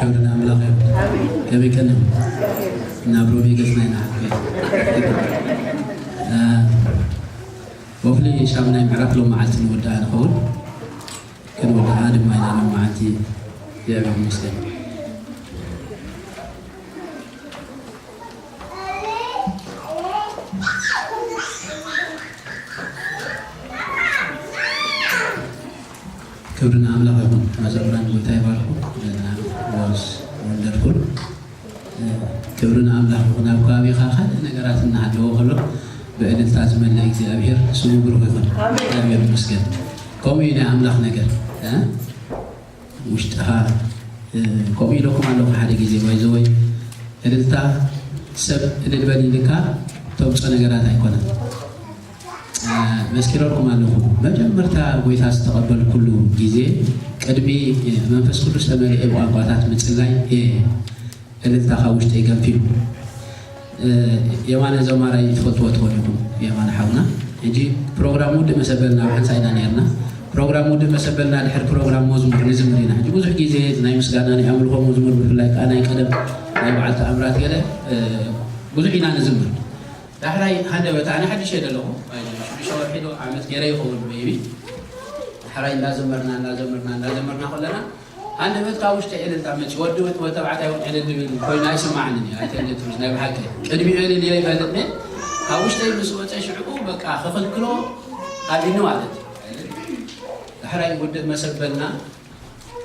ክብሪ ንኣምላኽ ይኹን። ከመይ ቀኒኹም? ናብ ሮሜ ገጽና ኢና ክንከይድ። እ፣ ወፍሊ ሻምናይ ምዕራፍ ሎም መዓልቲ ንወድኣ ንኸውን። ክንወድኣ ድማ ኢና ሎም መዓልቲ። እግዚኣብሔር ይመስገን። ክብሪ ንኣምላኽ ይኹን። መዘምራን ጎይታ ይባርኹ። ወንደርፉል። ክብሪ ንኣምላኽ ይኹን። ኣብ ከባቢኻ ካልእ ነገራት እናሃለወ ከሎ ብእልልታ ዝመልእ እግዚኣብሔር ስሙ ብሩኽ ይኹን። ኣሜን። እግዚኣብሔር ይመስገን። ከምኡ እዩ ናይ ኣምላኽ ነገር፣ እ? ውሽጥኻ፣ እ፣ ከምኡ ኢለኩም ኣለኹ ሓደ ግዜ፣ ባይዘወይ እልልታ ሰብ እልል በል ኢልካ ተምጾ ነገራት ኣይኮነን። እ፣ መስኪረልኩም ኣለኹ። መጀመርታ ጎይታ ዝተቐበልኩሉ ግዜ ቅድሚ፣ እ፣ መንፈስ ቅዱስ ተመሊኤ ብቋንቋታት ምጽላይ፣ እ፣ እልልታ ካብ ውሽጠይ ገንፊሉ። እ፣ የማነ ዘማራይ ትፈልጥዎ ትኾኑ ኢኹም፣ የማነ ሓውና። ሕጂ ፕሮግራም ውድእ መሰበልና ኣብ ሓንሳ ኢና ነርና። ፕሮግራም ውድእ መሰበልና ድሕሪ ፕሮግራም መዝሙር ንዝምር ኢና። ሕጂ ብዙሕ ግዜ ናይ ምስጋና ናይ ኣምልኾ መዝሙር ብፍላይ ከኣ ናይ ቀደም ናይ በዓል ተኣምራት ገለ፣ እ፣ ብዙሕ ኢና ንዝምር። ዳሕራይ ሃንደበት ኣነ ሓድሽ እየ ዘለኹ። ሽዱሽተ ወርሒ ዶ ዓመት ገይረ ይኸውን maybe። ዳሕራይ እንዳዘመርና፣ እንዳዘመርና፣ እንዳዘመርና ከለና ሃንደበት ካብ ውሽጢ ዕልልታ መፂ። ወዲ፣ ወዲ ተባዕታይ እውን ዕልል ዝብል ኮይኑ ኣይስማዓንን እዩ። ኣይተልትሩስ ናይ ብሓቂ ቅድሚኡ ዕልል ኢለ ይፈልጥ እየ። ካብ ውሽጠይ ምስ ወፀ ሽዕኡ በቃ ክኽልክሎ ኣቢኒ ማለት እዩ። ዳሕራይ ውድእ መሰበልና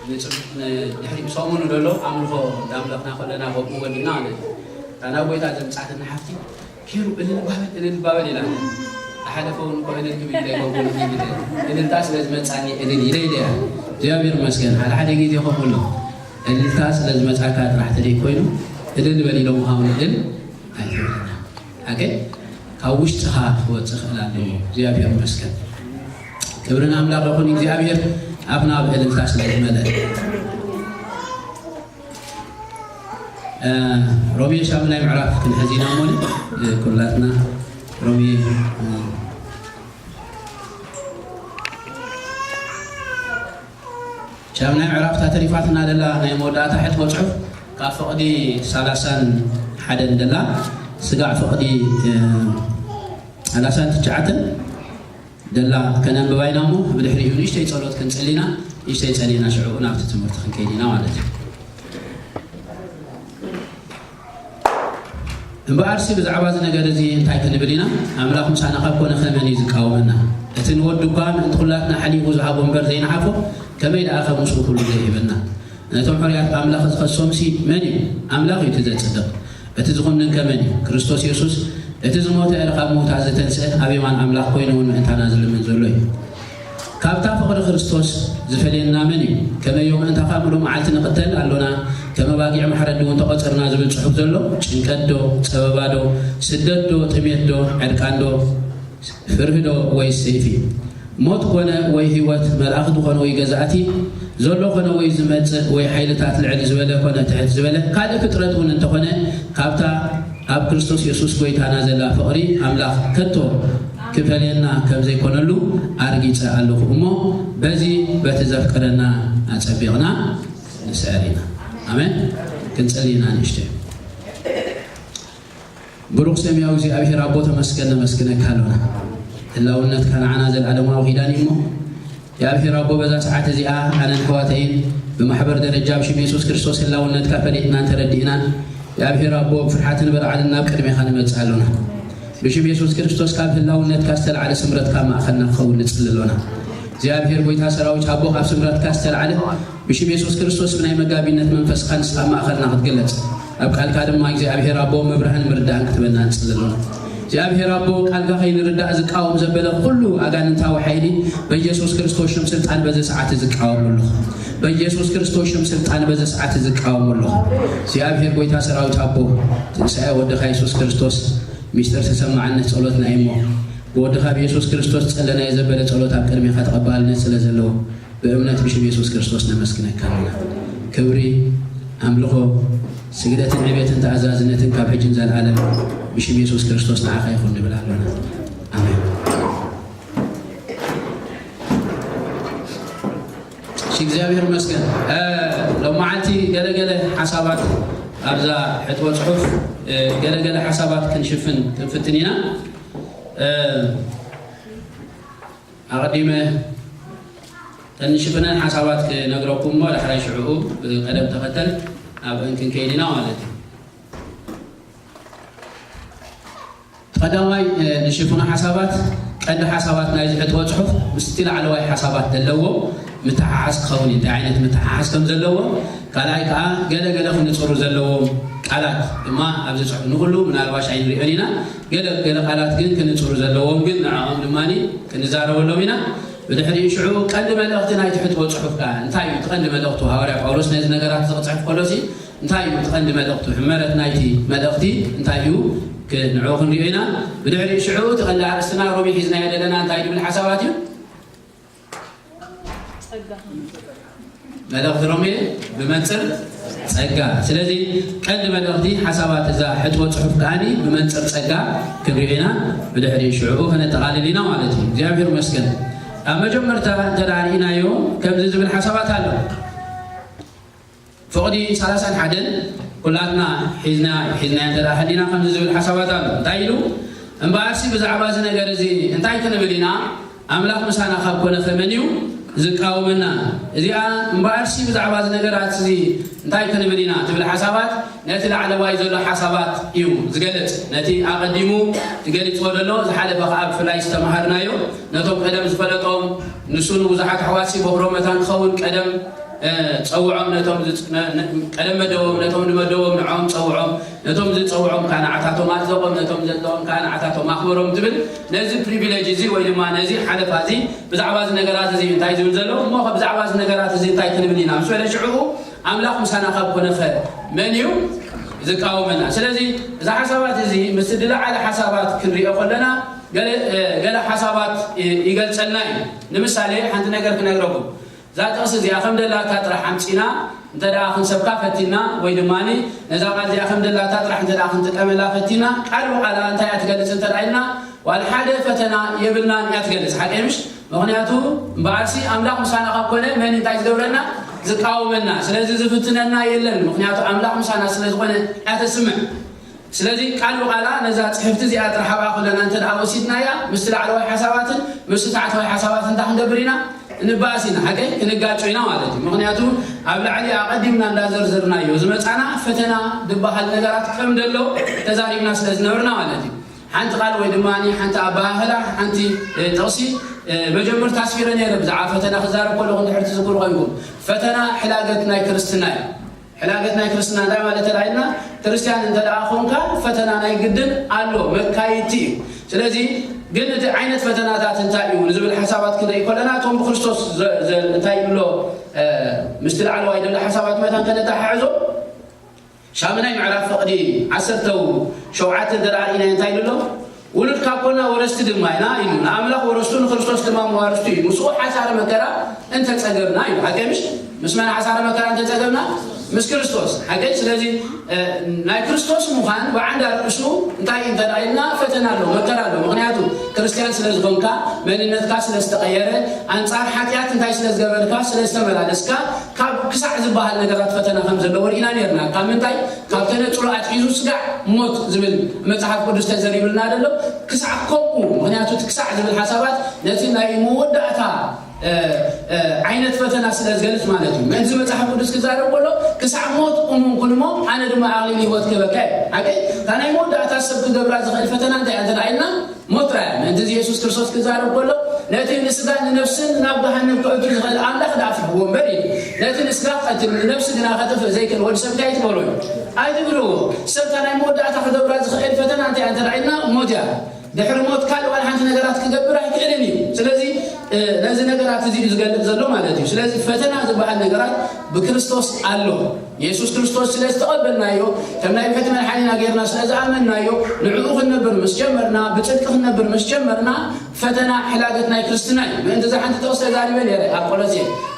ንፅብ-፣ ንድሕሪ ሰሙኑ ዘሎ ኣምልኾ እንዳምለኽና ከለና ከምኡ ወዲእና ማለት እዩ። እታ ናብ ጎይታ ዘምፃእትና ሓፍቲ ኬሩ እልል ባበል፣ እልል ባበል ኢላ። ዝሓለፈ እውን እኮ እልል ክብል ኢለ ኣይኮንኩን፣ እልል ኢለ። እልልታ ስለ ዝመፃኒ እልል ኢለ ኢለ እያ። እግዚኣብሔር ይመስገን። ሓደ ሓደ ግዜ ከምኡ ኣሎ። እልልታ ስለ ዝመፃካ ጥራሕ ተደይ ኮይኑ እልል በል ኢሎም ሃውን እልል ኣይትበልና። ሓቀይ ካብ ውሽጥኻ ክወፅእ ክእል ኣለዎ። እግዚኣብሔር ይመስገን። ክብሪ ንኣምላኽ ይኹን። እግዚኣብሔር ኣፍና ብእልልታ ስለ ዝመልአ። እ፣ ሮሜ ሻምናይ ምዕራፍ ክንሕዝ ኢና እሞ፣ እ፣ ኩላትና ሮሜ፣ እ፣ ሻምናይ ምዕራፍ እታ ተሪፋትና ዘላ ናይ መወዳእታ ሕጥቆ ጽሑፍ ካብ ፍቕዲ ሰላሳን ሓደን ዘላ ስጋዕ ፍቕዲ፣ እ፣ ሰላሳን ትሽዓተን ደላ ከነንብባ ኢና እሞ፣ ብድሕሪኡ ንእሽተይ ጸሎት ክንጽሊ ኢና። ንእሽተይ ጸሊና ሽዑ ናብቲ ትምህርቲ ክንከይድ ኢና ማለት እዩ። እምበኣርሲ ብዛዕባ እዚ ነገር እዚ እንታይ ክንብል ኢና? ኣምላኽ ምሳና ካብ ኮነ ከመን እዩ ዝቃወመና? እቲ ንወዱ እኳ ምእንቲ ኩላትና ሓሊፉ ዝሃቦ እምበር ዘይንሓፎ፣ ከመይ ደኣ ከም ምስኡ ኩሉ ዘይህበና? ነቶም ሕሩያት ኣምላኽ ዝኸሶምሲ መን እዩ? ኣምላኽ እዩ እቲ ዘጽድቕ። እቲ ዝኹንን ከመን እዩ? ክርስቶስ የሱስ፣ እቲ ዝሞተ እረ ካብ ምዉታት ዝተንስአ፣ ኣብ የማን ኣምላኽ ኮይኑ እውን ምእንታና ዝልምን ዘሎ እዩ። ካብታ ፍቕሪ ክርስቶስ ዝፈልየና መን እዩ? ከመዮ ምእንታኻ ምሉእ መዓልቲ ንቕተል ኣሎና፣ ከም ኣባጊዕ ማሕረዲ እውን ተቖጸርና ዝብል ጽሑፍ ዘሎ፣ ጭንቀት ዶ፣ ጸበባ ዶ፣ ስደት ዶ፣ ጥሜት ዶ፣ ዕርቃን ዶ፣ ፍርሂ ዶ ወይስ ሰይፊ? ሞት ኮነ ወይ ህይወት፣ መላእኽቲ ኮነ ወይ ገዛእቲ፣ ዘሎ ኮነ ወይ ዝመጽእ፣ ወይ ሓይልታት ልዕል ዝበለ ኮነ ትሕት ዝበለ፣ ካልእ ፍጥረት እውን እንተኾነ፣ ካብታ ኣብ ክርስቶስ የሱስ ጐይታና ዘላ ፍቕሪ ኣምላኽ ከቶ ክፈልየና ከም ዘይኮነሉ ኣርጊጸ ኣለኹ እሞ፣ በዚ በቲ ዘፍቀረና ኣጸቢቕና ንስዕር ኢና። ኣሜን። ክንጽሊ ኢና ንእሽተይ። ብሩኽ ሰማያዊ እግዚኣብሔር ኣቦ ተመስገን፣ ነመስግነካ ኣሎና። ህላውነትካ ንዓና ዘለዓለማዊ ኪዳን እዩ እሞ፣ እግዚኣብሔር ኣቦ በዛ ሰዓት እዚኣ ኣነን ኣሕዋተይን ብማሕበር ደረጃ ብሽም የሱስ ክርስቶስ ህላውነትካ ፈሊጥናን ተረዲእናን፣ እግዚኣብሔር ኣቦ ብፍርሓትን በላዕልን ናብ ቅድሜኻ ንመጽእ ኣሎና። ብሽም የሱስ ክርስቶስ ካብ ህላውነትካ ዝተላዕለ ስምረትካ ኣብ ማእኸልና ክኸውን ንጽሊ ኣሎና። እግዚኣብሔር ጐይታ ሰራዊት ኣቦ ካብ ስምረትካ ዝተላዕለ ብሽም የሱስ ክርስቶስ ብናይ መጋቢነት መንፈስካ ንስኻ ኣብ ማእኸልና ክትግለጽ፣ ኣብ ቃልካ ድማ እግዚኣብሔር ኣቦ ምብራህን ምርዳእን ክትበና ንጽሊ ኣሎና። እግዚኣብሔር ኣቦ ቃልካ ከይንርዳእ ዝቃወም ዘበለ ኩሉ ኣጋንንታዊ ሓይሊ በኢየሱስ ክርስቶስ ሽም ስልጣን በዚ ሰዓት እዚ ዝቃወም ኣለኹ። በኢየሱስ ክርስቶስ ሽም ስልጣን በዚ ሰዓት እዚ ዝቃወም ኣለኹ። እግዚኣብሔር ጐይታ ሰራዊት ኣቦ ትንሳኤ ወድኻ የሱስ ክርስቶስ ሚስጥር ተሰማዕነት ጸሎትና እዩ እሞ ብወድኻ ብየሱስ ክርስቶስ ጸለናዮ ዘበለ ጸሎት ኣብ ቅድሜኻ ተቐባልነት ስለ ዘለዎ ብእምነት ብሽም የሱስ ክርስቶስ ነመስግነካ ኣለና። ክብሪ፣ ኣምልኾ፣ ስግደትን ዕቤትን ተኣዛዝነትን ካብ ሕጂ ንዘለኣለም ብሽም የሱስ ክርስቶስ ንዓኻ ይኹን ንብል ኣለና። ኣሜን። እሺ፣ እግዚኣብሔር ይመስገን። እ፣ ሎም መዓልቲ ገለገለ ሓሳባት ኣብዛ ሕጥቦ ጽሑፍ፣ እ፣ ገለገለ ሓሳባት ክንሽፍን ክንፍትን ኢና። እ፣ ኣቐዲመ ተንሽፍነን ሓሳባት ክነግረኩም እሞ፣ ዳሕራይ ሽዕኡ ብቀደም ተኸተል ኣብአን ክንከይድ ኢና ማለት እዩ። ቀዳማይ፣ እ፣ ንሽፍኖ ሓሳባት፣ ቀንዲ ሓሳባት ናይዚ ሕጥቦ ጽሑፍ ምስቲ ላዕለዋይ ሓሳባት ዘለዎ ምትሓሓዝ ክኸውን እዩ። እንታይ ዓይነት ምትሓሓዝ ከም ዘለዎ፣ ካልኣይ ከኣ ገለ ገለ ክንጽሩ ዘለዎም ቃላት ድማ ኣብዚ ጽሑፍ፣ ንኹሉ ምናልባሽ ኣይንሪኦን ኢና። ገለ ገለ ቃላት ግን ክንጽሩ ዘለዎም፣ ግን ንዕኦም ድማ ክንዛረበሎም ኢና። ብድሕሪኡ ሽዑ ቀንዲ መልእኽቲ ናይቲ ሕጥቦ ጽሑፍ ከኣ እንታይ እዩ? እቲ ቀንዲ መልእኽቱ፣ ሃዋርያ ጳውሎስ ነዚ ነገራት እዚ ክጽሕፍ ከሎሲ እንታይ እዩ እቲ ቀንዲ መልእኽቱ? ሕመረት ናይቲ መልእኽቲ እንታይ እዩ? ክ-፣ ንዕኡ ክንሪኦ ኢና። ብድሕሪኡ ሽዑ እቲ ቀንዲ ኣርእስትና ሮሜ ሒዝናዮ ዘለና እንታይ ዝብል ሓሳባት እዩ? መልእኽቲ ሮሜ ብመንጽር ጸጋ። ስለዚ ቀንዲ መልእኽቲ ሓሳባት እዛ ሕጥቦ ጽሑፍ ከኣኒ ብመንጽር ጸጋ ክንሪኦ ኢና። ብድሕሪኡ ሽዑ ከነጠቓልል ኢና ማለት እዩ። እግዚኣብሔር ይመስገን። ኣብ መጀመርታ እንተ ደኣ ርኢናዮ ከምዚ ዝብል ሓሳባት ኣሎ። ፍቕዲ ሰላሳን ሓደን ኩላትና ሒዝና፣ ሒዝና እንተ ደኣ ሃሊና ከምዚ ዝብል ሓሳባት ኣሎ። እንታይ ኢሉ? እምበኣርሲ ብዛዕባ እዚ ነገር እዚ እንታይ ክንብል ኢና? ኣምላኽ ምሳና ካብ ኮነ ከመን እዩ ዝቃወመና? እዚኣ እምበኣርሲ ብዛዕባ እዚ ነገራት እዚ እንታይ ክንብል ኢና ትብል ሓሳባት ነቲ ላዕለዋይ ዘሎ ሓሳባት እዩ ዝገልጽ። ነቲ ኣቐዲሙ ገሊጽዎ ዘሎ ዝሓለፈ ከኣ ብፍላይ ዝተምሃርናዮ ነቶም ቀደም ዝፈለጦም ንሱ ንብዙሓት ኣሕዋትሲ በኹሮ መታን ክኸውን ቀደም እ፣ ጸውዖም ነቶም ዝጽ-፣ ነ-፣ ነ-፣ ቀደም መደቦም ነቶም ዝመደቦም ንዕኦም ጸውዖም፣ ነቶም ዝጸውዖም ከኣ ንዓታቶም ኣጽደቖም፣ ነቶም ዘጽደቖም ከኣ ንዓታቶም ኣኽበሮም ዝብል ነዚ ፕሪቪሌጅ እዚ ወይ ድማ ነዚ ሓለፋ እዚ ብዛዕባ እዚ ነገራት እዚ እንታይ ዝብል ዘሎ እሞ ብዛዕባ እዚ ነገራት እዚ እንታይ ክንብል ኢና ምስ በለ ሽዑ ኣምላኽ ምሳና ካብ ኮነኸ መን እዩ ዝቃወመና? ስለዚ እዚ ሓሳባት እዚ ምስ ዝለዓለ ሓሳባት ክንሪኦ ከለና ገለ፣ እ፣ ገለ ሓሳባት ይ-፣ ይገልጸልና እዩ። ንምሳሌ ሓንቲ ነገር ክነግረኩም። እዛ ጥቕሲ እዚኣ ከም ደላታ ጥራሕ ኣምጺና እንተ ደኣ ክንሰብካ ፈቲና ወይ ድማ ነዛ ቃል እዚኣ ከም ደላታ ጥራሕ እንተ ደኣ ክንጥቀመላ ፈቲና ቃል ብቓላ እንታይ እያ ትገልጽ እንተ ደኣ ኢልና ዋላ ሓደ ፈተና የብልናን እያ ትገልጽ። ሓቀይ ምሽ? ምኽንያቱ እምበኣርሲ ኣምላኽ ምሳና ካብ ኮነ መን እንታይ ዝገብረና? ዝቃወመና። ስለዚ ዝፍትነና የለን። ምኽንያቱ ኣምላኽ ምሳና ስለ ዝኾነ እያ ተስምዕ። ስለዚ ቃል ብቓላ ነዛ ጽሕፍቲ እዚኣ ጥራሕ ኣብኣ ኩለና እንተ ደኣ ወሲድናያ ምስቲ ላዕለዋይ ሓሳባትን ምስቲ ታሕተዋይ ሓሳባትን እንታይ ክንገብር ኢና? ንበኣስ ኢና። ሓቀይ? ክንጋጮ ኢና ማለት እዩ። ምኽንያቱ ኣብ ላዕሊ ኣቐዲምና እንዳዘርዘርናዮ ዝመጻና ፈተና ዝበሃል ነገራት ከም ደሎ ተዛሪብና ስለ ዝነበርና ማለት እዩ። ሓንቲ ቃል ወይ ድማ ሓንቲ ኣበሃህላ ሓንቲ፣ እ፣ ጥቕሲ፣ እ፣ መጀመርታ ኣስፊረ ነይረ ብዛዕባ ፈተና ክዛረብ ከለኹ እንድሕር ትዝክሩ ኮይንኩም ፈተና ሕላገት ናይ ክርስትና እዩ። ሕላገት ናይ ክርስትና እንታይ ማለት ተላኢልና? ክርስትያን እንተ ደኣ ኾንካ ፈተና ናይ ግድን ኣሎ፣ መካይድቲ እዩ። ስለዚ ግን እቲ ዓይነት ፈተናታት እንታይ እዩ ንዝብል ሓሳባት ክንርኢ ከለና እቶም ብክርስቶስ ዘ-፣ ዘ-፣ እንታይ ይብሎ፣ እ፣ ምስቲ ላዕለዋይ ዘሎ ሓሳባት መታን ከነተሓሕዞ ሻምናይ ምዕራፍ ፍቕዲ ዓሰርተ ሸውዓተ እንተ ደኣ ርኢናዮ እንታይ ይብሎ? ውሉድ ካብ ኮና ወረስቲ ድማ ኢና ኢሉ። ንኣምላኽ ወረስቱ ንክርስቶስ ድማ መዋርስቱ እዩ። ምስኡ ሓሳረ መከራ እንተጸገብና ኢሉ። ሓቀ ምሽ? ምስ መን ሓሳረ መከራ እንተጸገብና? ምስ ክርስቶስ። ሓቀ? ስለዚ፣ እ፣ ናይ ክርስቶስ ምዃን ብዓንዳ ርእሱ እንታይ እዩ እንተ ደኣ ኢልና ፈተና ኣሎ፣ መከራ ኣሎ። ምኽንያቱ ክርስትያን ስለ ዝኾንካ፣ መንነትካ ስለ ዝተቐየረ፣ ኣንጻር ሓጢኣት እንታይ ስለ ዝገበርካ፣ ስለ ዝተመላለስካ፣ ካብ ክሳዕ ዝበሃል ነገራት ፈተና ከም ዘለዎ ርኢና ነርና። ካብ ምንታይ? ካብ ተነጽሎ ኣትሒዙ ስጋዕ ሞት ዝብል መጽሓፍ ቅዱስ ተዘሪብልና ዘሎ ክሳዕ ከምኡ። ምኽንያቱ እቲ ክሳዕ ዝብል ሓሳባት ነቲ ናይ መወዳእታ፣ እ፣ እ፣ ዓይነት ፈተና ስለ ዝገልጽ ማለት እዩ። ምእንቲ መጽሓፍ ቅዱስ ክዛረብ ከሎ ክሳዕ ሞት እሙን ኩን እሞ ኣነ ድማ ኣኽሊል ህይወት ክህበካ እዩ። ሓቀይ? እታ ናይ መወዳእታ ሰብ ክገብራ ዝኽእል ፈተና እንታይ እያ እንተ ደኣ ኢልና ሞት ጥራይ እያ። ምእንቲ እዚ የሱስ ክርስቶስ ክዛረብ ከሎ ነቲ ንስጋን ንነፍስን ናብ ገሃነም ከእቱ ዝኽእል ኣምላኽ ደኣ ፍርህዎ እምበር ኢሉ። ነቲ ንስጋ ክቐትል ንነፍሲ ግና ከጥፍእ ዘይክእል ወዲ ሰብ እንታይ ትበሎ እዩ? ኣይትብልዎ። ሰብ እታ ናይ መወዳእታ ክገብራ ዝኽእል ፈተና እንታይ እያ እንተ ደኣ ኢልና ሞት እያ። ድሕሪ ሞት ካልእ ዋላ ሓንቲ ነገራት ክገብር ኣይክእልን እዩ። ስለዚ፣ እ፣ ነዚ ነገራት እዚ እዩ ዝገልጽ ዘሎ ማለት እዩ። ስለዚ ፈተና ዝበሃል ነገራት ብክርስቶስ ኣሎ። የሱስ ክርስቶስ ስለ ዝተቐበልናዮ፣ ከም ናይ ብሕቲ መድሓኒና ጌርና ስለ ዝኣመንናዮ፣ ንዕኡ ክንነብር ምስ ጀመርና፣ ብጽድቂ ክንነብር ምስ ጀመርና፣ ፈተና ሕላገት ናይ ክርስትና እዩ። ምእንቲ እዛ ሓንቲ ጥቕሲ ተዛሪበ ነይረ ኣብ ቆሎሴ፣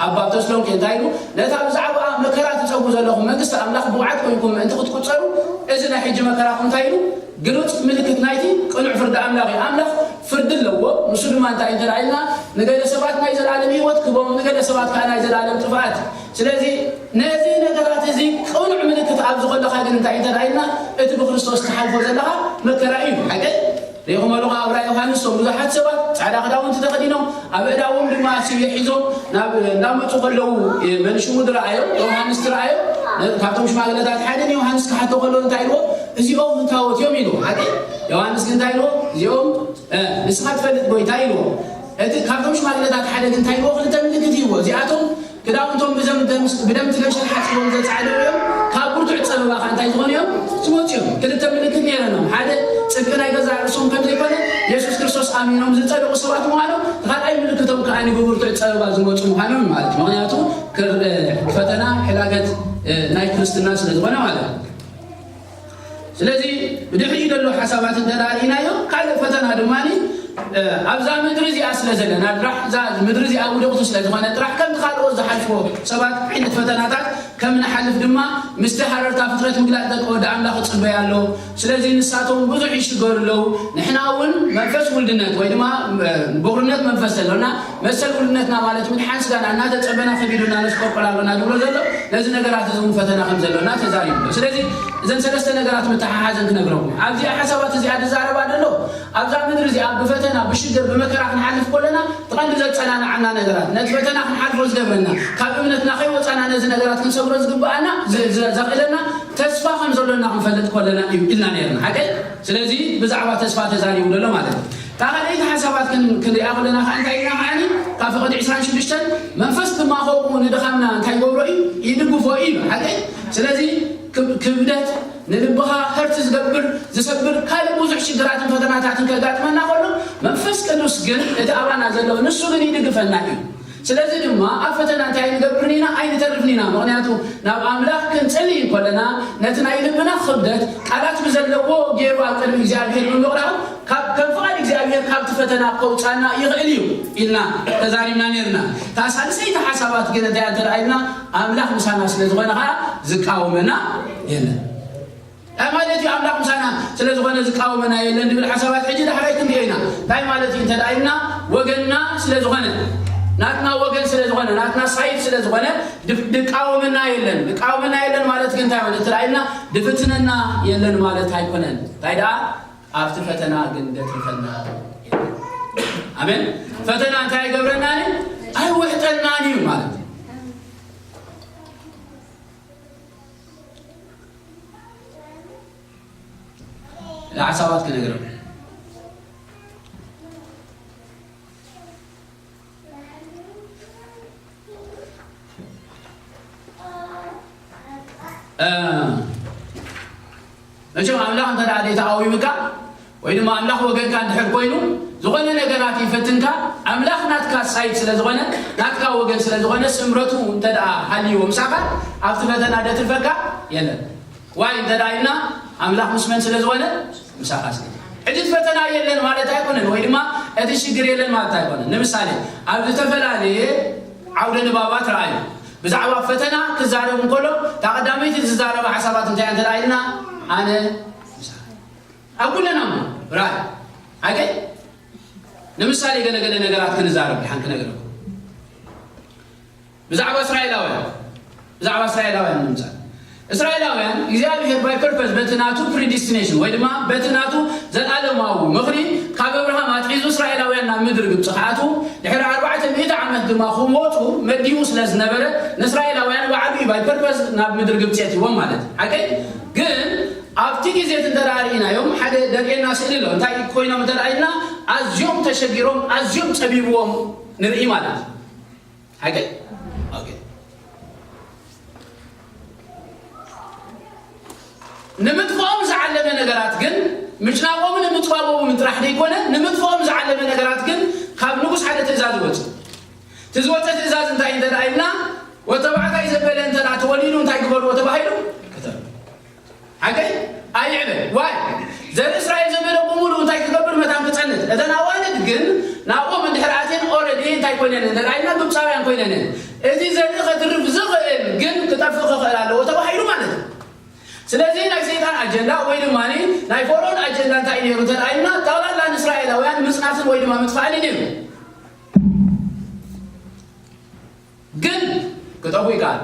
ኣብ ተስሎንቄ እንታይ ኢሉ? ነታ ብዛዕባኣ መከራ ትጸጉ ዘለኹም መንግስቲ ኣምላኽ ብቑዓት ኮይንኩም ምእንቲ ክትቁጸሩ፣ እዚ ናይ ሕጂ መከራኹም እንታይ ኢሉ? ግሉጽ ምልክት ናይቲ ቅኑዕ ፍርዲ ኣምላኽ እዩ። ኣምላኽ ፍርዲ ኣለዎ። እሱ ድማ እንታይ እንተ ኢልና፣ ንገለ ሰባት ናይ ዘለኣለም ህይወት ክቦም፣ ንገለ ሰባት ከዓ ናይ ዘለኣለም ጥፍኣት። ስለዚ ነዚ ነገራት እዚ ቅኑዕ ምልክት ኣብ ዝኾለኻ ግን እንታይ እንተ ኢልና፣ እቲ ብክርስቶስ ትሓልፎ ዘለኻ መከራ እዩ። ሓቂ ሪኢኹም ኣለኹ ኣብ ራእይ ዮሃንስ፣ እቶም ብዙሓት ሰባት ጻዕዳ ክዳውንቲ ተኸዲኖም ኣብ እዳዎም ድማ ስየ ሒዞም ናብ እንዳመፁ ከለዉ፣ መንሽሙ ዝረኣዮም ዮሃንስ ትረኣዮም። ካብቶም ሽማግለታት ሓደ ንዮሃንስ ክሓቶ ከሎ እንታይ ኢልዎ? እዚኦም እንታወት እዮም ኢልዎ። ሓቂ ዮሃንስ ግን እንታይ ኢልዎ? እዚኦም ንስኻ ትፈልጥ ጎይታ ኢልዎ። እቲ ካብቶም ሽማግለታት ሓደ ግን እንታይ ኢልዎ? ክልተ ምልክት ይዎ። እዚኣቶም ክዳውንቶም ብደም ትገሸል ሓፂቦም ዘፃዕደው እዮም። ካብ ብርቱዕ ፀበባ ከዓ እንታይ ዝኾኑ እዮም? ዝመፁ እዮም። ክልተ ምልክት ነይረኖም። ሓደ ጽድቂ ናይ ገዛእ ርእሶም ከም ዘይኮነ፣ የሱስ ክርስቶስ ኣሚኖም ዝጸደቑ ሰባት ምዃኖም፣ እቲ ካልኣይ ምልክቶም ከዓ ብብርቱዕ ጸበባ ዝመፁ ምዃኖም ማለት እዩ። ምኽንያቱ ፈተና ሕላገት ናይ ክርስትና ስለ ዝኾነ ማለት እዩ። ስለዚ ብድሕሪኡ ዘሎ ሓሳባት እንተ ርኢናዮ፣ ካልእ ፈተና ድማ ኣብዛ ምድሪ እዚኣ ስለ ዘለና ጥራሕ፣ እዛ ምድሪ እዚኣ ውድቕቲ ስለ ዝኾነ ጥራሕ፣ ከምቲ ካልኦት ዝሓልፍዎ ሰባት ዓይነት ፈተናታት ከም ንሓልፍ ድማ ምስቲ ሃረርታ ፍጥረት ምግላጽ ደቂ ወዲ ኣምላኽ ይጽበያ ኣሎ። ስለዚ ንሳቶም ብዙሕ ይሽገሩ ኣለዉ። ንሕና እውን መንፈስ ውልድነት ወይ ድማ በኹርነት መንፈስ ዘሎና መሰል ውልድነትና ማለት ምድሓን ስጋና እናተጸበና ከቢዱና ነስቆቆል ኣሎና ዝብሎ ዘሎ ነዚ ነገራት እዚ እውን ፈተና ከም ዘሎና ተዛሪቡ ኣሎ። ስለዚ እዘን ሰለስተ ነገራት ምተሓሓዘን ክነግረኩም ኣብዚኣ ሓሳባት እዚኣ ዝዛረባ ዘሎ ኣብዛ ምድሪ እዚኣ ብፈተና ብሽግር ብመከራ ክንሓልፍ ከለና እቲ ቀንዲ ዘጸናንዓና ነገራት ነቲ ፈተና ክንሓልፎ ዝገብረና ካብ እምነትና ከይወጻና ነዚ ነገራት ክንሰብሮ ዝግብኣና ዘኽእለና ተስፋ ከም ዘሎና ክንፈልጥ ከለና እዩ ኢልና ነርና ሓቀይ። ስለዚ ብዛዕባ ተስፋ ተዛሪቡ ዘሎ ማለት እዩ። እታ ካልኣይቲ ሓሳባት ክንሪኣ ከለና ከዓ እንታይ ኢና ከዓኒ ካብ ፍቕዲ ዕስራን ሽዱሽተን መንፈስ ድማ ከምኡ ንድኻምና እንታይ ይገብሮ እዩ? ይድግፎ እዩ ሓቀይ። ስለዚ ክብደት ንልብኻ ህርቲ ዝገብር ዝሰብር ካልእ ብዙሕ ሽግራትን ፈተናታትን ከጋጥመና ከሎ መንፈስ ቅዱስ ግን እቲ ኣባና ዘሎ ንሱ ግን ይድግፈና እዩ። ስለዚ ድማ ኣብ ፈተና እንታይ ንገብርን ኢና ኣይንተርፍን ኢና። ምክንያቱ ናብ ኣምላኽ ክንጽሊ ከለና ነቲ ናይ ልብና ክብደት ቃላት ብዘለዎ ገይሩ ኣብ ቅድሚ እግዚኣብሔር ብምቕራብ ካብ ከም ፍቓድ እግዚኣብሔር ካብቲ ፈተና ከውፃና ይኽእል እዩ ኢልና ተዛሪብና ነርና። እታ ሳልሰይቲ ሓሳባት ግን እንታይ እንተረኣይልና ኣምላኽ ምሳና ስለ ዝኾነ ከዓ ዝቃወመና የለን። እንታይ ማለት እዩ? ኣምላኽ ምሳና ስለ ዝኾነ ዝቃወመና የለን ዝብል ሓሳባት ሕጂ ዳሕራይ ክንሪኦ ኢና። እንታይ ማለት እዩ እንተ ኢልና ወገንና ስለ ዝኾነ ናትና ወገን ስለ ዝኾነ ናትና ሳይድ ስለ ዝኾነ ዝቃወመና የለን። ዝቃወመና የለን ማለት ግን እንታይ ማለት እንተ ኢልና ድፍትነና የለን ማለት ኣይኮነን። እንታይ ደኣ ኣብቲ ፈተና ግን ደትርፈና የለን። ኣሜን። ፈተና እንታይ ኣይገብረናን እዩ? ኣይውሕጠናን እዩ ማለት እዩ። ለሓሳባት ክነግረም መቸም ኣምላኽ እንተ ደኣ ተቃዊምካ ወይ ድማ ኣምላኽ ወገንካ እንድሕር ኮይኑ ዝኾነ ነገራት ይፈትንካ ኣምላኽ ናትካ ሳይድ ስለ ዝኾነ ናትካ ወገን ስለ ዝኾነ ስምረቱ እንተ ደኣ ሃልይዎ ምሳኻ ኣብቲ ፈተና ደትርፈካ የለን። ዋይ እንተ ደኣ ኢልና ኣምላኽ ምስ መን ስለ ዝኾነ ምሳኻ ስለ ሕጂ እቲ ፈተና የለን ማለት ኣይኮነን ወይ ድማ እቲ ሽግር የለን ማለት ኣይኮነን። ንምሳሌ ኣብ ዝተፈላለየ ዓውደ ንባባት ረኣዩ ብዛዕባ ፈተና ክዛረብ እንከሎ እታ ቀዳመይቲ ዝዛረበ ሓሳባት እንታይ እንተ ኢልና ኣነ ኣብ ኩለና ራይ ኣገ ንምሳሌ ገለገለ ነገራት ክንዛረብ ድሓን ክነግረኩም ብዛዕባ እስራኤላውያን ብዛዕባ እስራኤላውያን ንምሳሌ እስራኤላውያን እግዚኣብሔር ባይ ፐርፐስ በቲ ናቱ ፕሪዲስቲኔሽን ወይ ድማ በቲ ናቱ ዘላለማዊ ምኽሪ ካብ ኣብርሃም ኣትሒዙ እስራኤላውያን ናብ ምድሪ ግብፂ ክኣትዉ ድሕሪ ኣርባዕተ ሚእቲ ዓመት ድማ ክወፁ መዲቡ ስለ ዝነበረ ንእስራኤላውያን ባዕሉ እዩ ባይ ፐርፐስ ናብ ምድሪ ግብፂ የትዎም ማለት እዩ። ሓቀይ ግን ኣብቲ ግዜ እቲ እንተ ርኢናዮም ሓደ ደርእየና ስእሊ ኣሎ እንታይ ኮይኖም እንተ ኢልና ኣዝዮም ተሸጊሮም ኣዝዮም ፀቢብዎም ንርኢ ማለት እዩ። ሓቂ ንምጥፍኦም ዝዓለመ ነገራት ግን ምጭናቆምን ምጥባቦምን ጥራሕ ዘይኮነ ንምጥፍኦም ዝዓለመ ነገራት ግን ካብ ንጉስ ሓደ ትእዛዝ ይወፅእ። እቲ ዝወፀ ትእዛዝ እንታይ እንተ ኢልና ወተባዕታይ ዘበለ እንተ ተወሊዱ እንታይ ግበርዎ ተባሂሉ ሓቀይ ኣይዕበ ዋይ ዘርኢ እስራኤል ዘበለ ብምሉ እንታይ ክገብር መታን ክፀንት እተን ኣዋልድ ግን ናብኦም እንድሕር ኣትየን ኦረዲ እንታይ ኮይነን እንተ ኢልና ግብፃውያን ኮይነን እዚ ዘርኢ ከትርፍ ዝኽእል ግን ክጠፍእ ክኽእል ኣለዎ ተባሂሉ ማለት እዩ። ስለዚ ናይ ሰይጣን ኣጀንዳ ወይ ድማ ናይ ፈርኦን ኣጀንዳ እንታይ ነይሩ እንተ ኢልና፣ ጠቕላላ ንእስራኤላውያን ምጽናትን ወይ ድማ ምጥፋእን ነይሩ። ግን ክጠፉ ይከኣል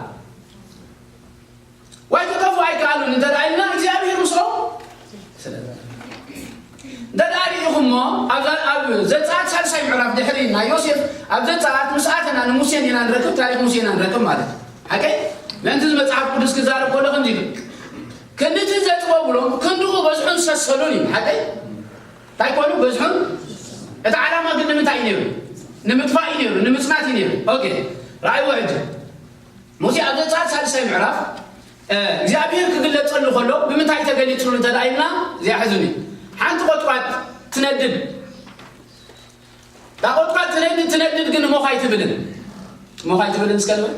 ወይ ክጠፉ ኣይከኣሉን እንተ ኢልና፣ እግዚኣብሔር ምስኦም ስለ እንተ ደኣ ርኢኹሞ፣ ኣብዛ ኣብ ዘጸኣት ሳልሳይ ምዕራፍ ድሕሪ ናይ ዮሴፍ ኣብ ዘጸኣት ምስ ኣተና ንሙሴን ኢና ንረክብ፣ ታሪኽ ሙሴ ኢና ንረክብ ማለት እዩ። ሓቀይ? ምእንቲ እዚ መጽሓፍ ቅዱስ ክዛረብ ከሎ ከምዚ ይብል፣ ክንድቲ ዘጥበቡሎም ክንድኡ በዝሑን ሰሰሉን እዩ። ሓቀይ? እንታይ ኮኑ? በዝሑን። እቲ ዓላማ ግን ንምንታይ እዩ ነይሩ? ንምጥፋእ እዩ ነይሩ፣ ንምጽናት እዩ ነይሩ። ኦኬ፣ ራእይዎ ሕጂ። ሙሴ ኣብ ዘጸኣት ሳልሳይ ምዕራፍ እግዚኣብሔር ክግለጸሉ ከሎ ብምንታይ ተገሊጽሉ እንተ ኢልና፣ እዚኣ ሕዝኒ። ሓንቲ ቆጥቋጥ ትነድድ። እታ ቆጥቋጥ ትነድድ ትነድድ፣ ግን ሞኽ ኣይትብልን። ሞኽ ኣይትብልን እስከ ንበል።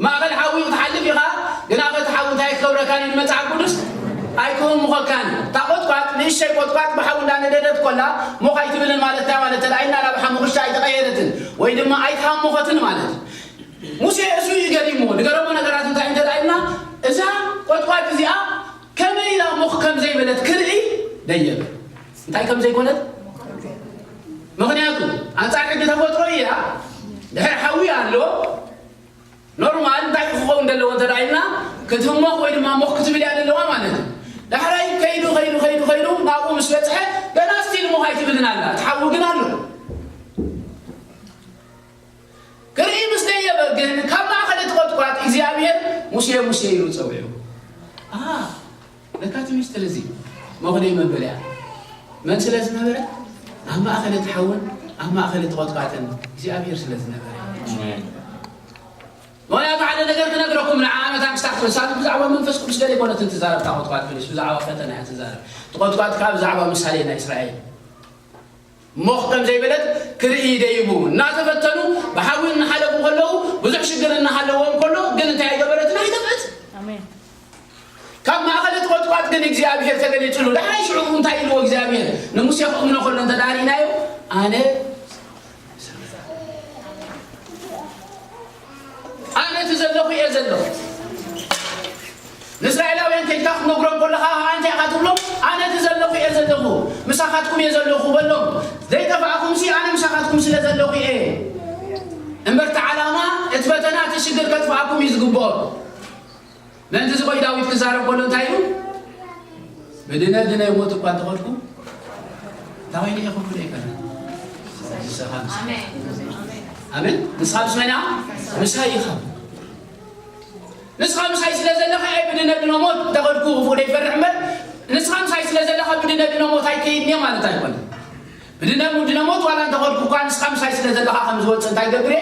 ማእኸል ሓዊ ክትሓልፍ ኢኻ፣ ግና እቲ ሓዊ እንታይ ክገብረካን እዩ መጽሓፍ ቅዱስ? ኣይክህምኾካን። እታ ቆጥቋጥ ንእሽተይ ቆጥቋጥ ብሓዊ እንዳነደደት ኮላ ሞኽ ኣይትብልን ማለት እንታይ ማለት? ተላኢና ናብ ሓሙኽሽቲ ኣይተቐየረትን ወይ ድማ ኣይተሃምኾትን ማለት እዩ። ሙሴ እሱ እዩ ገሪሞ። ንገረሞ ነገራት እንታይ እንተ ኢልና፣ እዛ ቆጥቋጥ እዚኣ ከመይ ኢላ ሞኽ ከም ዘይበለት ክርኢ ደየበ። እንታይ ከም ዘይኮነት? ምኽንያቱ ኣንጻር ሕጊ ተፈጥሮ እያ። ድሕሪ ሓዊ ኣሎ። ኖርማል እንታይ ክኸውን ዘለዎ እንተ ኢልና፣ ክትህሞኽ ወይ ድማ ሞኽ ክትብል እያ ዘለዋ ማለት እዩ። ዳሕራይ ከይዱ ከይዱ ከይዱ ከይዱ ናብኡ ምስ በጽሐ፣ ገና ስቲል ሞኽ ኣይትብልን ኣላ። እቲ ሓዊ ግን ኣሎ። ክርኢ ምስ ደየበ ግን ካብ ማእኸል እቲ ቆጥቋጥ እግዚኣብሔር ሙሴ ሙሴ ኢሉ ጸዊዑ። ኣሃ፣ ለካ እቲ ሚስጥር እዚ ሞኽደይ መበል እያ። መን ስለ ዝነበረ? ኣብ ማእኸል እቲ ሓውን ኣብ ማእኸል እቲ ቆጥቋጥን እግዚኣብሔር ስለ ዝነበረ። ኣሜን። ምኽንያቱ ሓደ ነገር ክነግረኩም፣ ንዓ ዓመት ኣንስታ ክትበልሳ ብዛዕባ መንፈስ ቅዱስ ገለ ይኮነትን ትዛረብ፣ እታ ቆጥቋጥ ፍልሽ ብዛዕባ ፈተና እያ ትዛረብ። እቲ ቆጥቋጥ ከዓ ብዛዕባ ምሳሌ ናይ እስራኤል ሞኽ ከም ዘይበለት ክርኢ ደይቡ። እናተፈተኑ ብሓዊ እናሓለፉ ከለዉ፣ ብዙሕ ሽግር እናሃለዎም ከሎ ግን እንታይ ኣይገበረትን? ኣይጠፍአትን። ኣሜን። ካብ ማእኸል እቲ ቆጥቋጥ ግን እግዚኣብሔር ተገሊጹሉ። ዳሕራይ ሽዑ እንታይ ኢልዎ እግዚኣብሔር? ንሙሴ ክእምኖ ከሎ እንተ ደኣ ርኢናዮ፣ ኣነ ኣነ እቲ ዘለኹ እየ ዘለኹ። ንእስራኤላውያን ከይድካ ክትነግሮም ከለኻ፣ ኣንታይ ኢኻ ትብሎም? ኣነ እቲ ዘለኹ እየ ዘለኹ፣ ምሳኻትኩም እየ ዘለኹ በሎም። ዘይጠፋእኹምሲ ኣነ ምሳኻትኩም ስለ ዘለኹ እየ። እምበር እቲ ዓላማ፣ እቲ ፈተና፣ እቲ ሽግር ከጥፍኣኩም እዩ ዝግብኦ። ምእንቲ እዚ ኮይ ዳዊት ክዛረብ ከሎ እንታይ ኢሉ? ብድነ ድነ ሞት እኳ እንተኸድኩ፣ እንታይ ኢለ እየ ክብሎ ይፈርሕ? ንስኻ ምሳይ። ኣሜን። ኣሜን። ንስኻ ምስ መን ኢኻ? ምሳይ ኢኻ። ንስኻ ምሳይ ስለ ዘለኻ እየ ብድነ ድነ ሞት እንተኸድኩ ክፉእ ዘይፈርሕ እምበር፣ ንስኻ ምሳይ ስለ ዘለኻ ብድነ ድነ ሞት ኣይከይድን እየ ማለት ኣይኮነን። ብድነ ድነ ሞት ዋላ እንተኸድኩ እኳ ንስኻ ምሳይ ስለ ዘለኻ ከም ዝወጽእ እንታይ ይገብር እየ?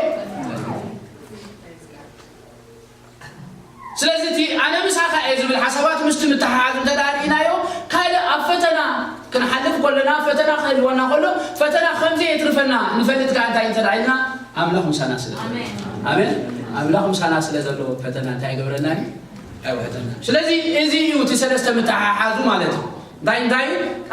ስለዚ እቲ ኣነ ምሳኻ እየ ዝብል ሓሳባት ምስቲ ምትሓሓዝ እንተ ደኣ ርኢናዮ፣ ካልእ ኣብ ፈተና ክንሓልፍ ከለና፣ ፈተና ክህልወና ከሎ፣ ፈተና ከም ዘየትርፈና ንፈልጥ ከኣ እንታይ እንተ ደኣ ኢልና፣ ኣምላኽ ምሳና ስለ ዘሎ። ኣሜን። ኣሜን። ኣምላኽ ምሳና ስለ ዘሎ ፈተና እንታይ ይገብረና እዩ? ኣይውሕጠና። ስለዚ እዚ እዩ እቲ ሰለስተ ምትሓሓዙ ማለት እዩ። እንታይ እንታይ?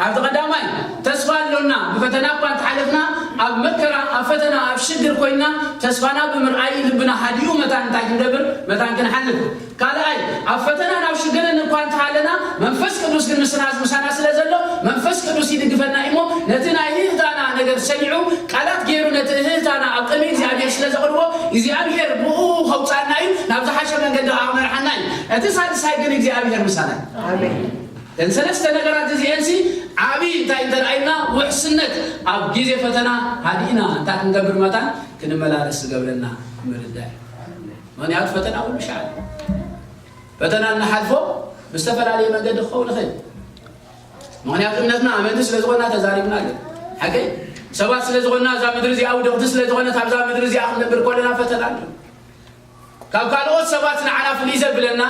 ኣብቲ ቀዳማይ ተስፋ ኣሎና። ብፈተና እኳ እንተሓለፍና፣ ኣብ መከራ፣ ኣብ ፈተና፣ ኣብ ሽግር ኮይንና ተስፋና ብምርኣይ ልብና ሃዲኡ መታን እንታይ ክንገብር? መታን ክንሓልፍ። ካልኣይ፣ ኣብ ፈተናን ኣብ ሽግርን እኳ እንተሃለና፣ መንፈስ ቅዱስ ግን ምስና፣ ምሳና ስለ ዘሎ፣ መንፈስ ቅዱስ ይድግፈና እዩ እሞ፣ ነቲ ናይ ህህታና ነገር ሰሚዑ፣ ቃላት ገይሩ ነቲ ህህታና ኣብ ቅድሚ እግዚኣብሔር ስለ ዘቕርቦ፣ እግዚኣብሔር ብኡ ከውጻና እዩ፣ ናብ ዝሓሸ መንገዲ ከኣ ክመርሓና እዩ። እቲ ሳልሳይ ግን እግዚኣብሔር ምሳና እዩ። ኣሜን። እተን ሰለስተ ነገራት እዚኤንሲ ዓብዪ እንታይ እንተ ረኣይና፣ ውሕስነት ኣብ ግዜ ፈተና ሃዲእና እንታይ ክንገብር መታን ክንመላለስ ዝገብረና ምርዳእ እዩ። ምኽንያቱ ፈተና ኩሉ ሻዕ እዩ። ፈተና እንሓልፎ ብዝተፈላለየ መንገዲ ክኸውን ይኽእል። ምኽንያቱ እምነትና ኣመንቲ ስለ ዝኾንና ተዛሪብና ኣሎ። ሓቀይ ሰባት ስለ ዝኾንና እዛ ምድሪ እዚኣ ውድቕቲ ስለ ዝኾነት ኣብዛ ምድሪ እዚኣ ክንነብር ከለና ፈተና ኣሎ። ካብ ካልኦት ሰባት ንዓና ፍልይ ዘብለና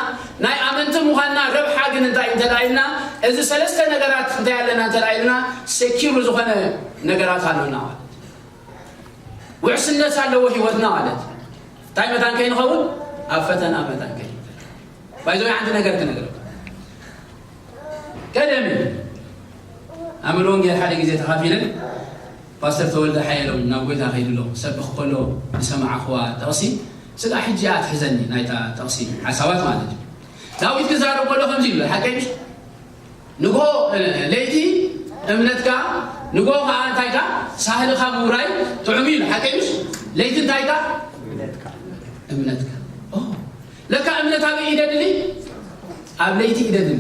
ናይ ኣመንቲ ምዃንና ረብሓ ግን እንታይ እንተ ደኣ ኢልና፣ እዚ ሰለስተ ነገራት እንታይ ኣለና እንተ ደኣ ኢልና፣ ሴኪሩ ዝኾነ ነገራት ኣሎና ማለት እዩ። ውሕስነት ኣለዎ ህይወትና ማለት እዩ። እንታይ መታን ከይንኸውን? ኣብ ፈተና መታን ከይንኸውን። ባይዘው ሓንቲ ነገር ክነግረኩም። ቀደም ኣምር ወንጌል ሓደ ግዜ ተኻፊለን ፓስተር ተወልደ ሓየሎም ናብ ጎይታ ከይዱ ኣሎ። ክሰብኽ ከሎ ዝሰማዕኽዋ ጥቕሲ ስጋዕ ሕጂ እያ ትሕዘኒ፣ ናይታ ጥቕሲ ሓሳባት ማለት እዩ። ዳዊት ክዛረብ ከሎ ከምዚ ይብል፣ ሓቀይ ምሽ? ንጎ ለይቲ እምነትካ፣ ንጎ ከዓ እንታይካ? ሳህልካ ምውራይ ጥዑም እዩ። ሓቀይ ምሽ? ለይቲ እንታይካ? እምነትካ። ለካ እምነት ኣበይ ይደድሊ? ኣብ ለይቲ ይደድሊ።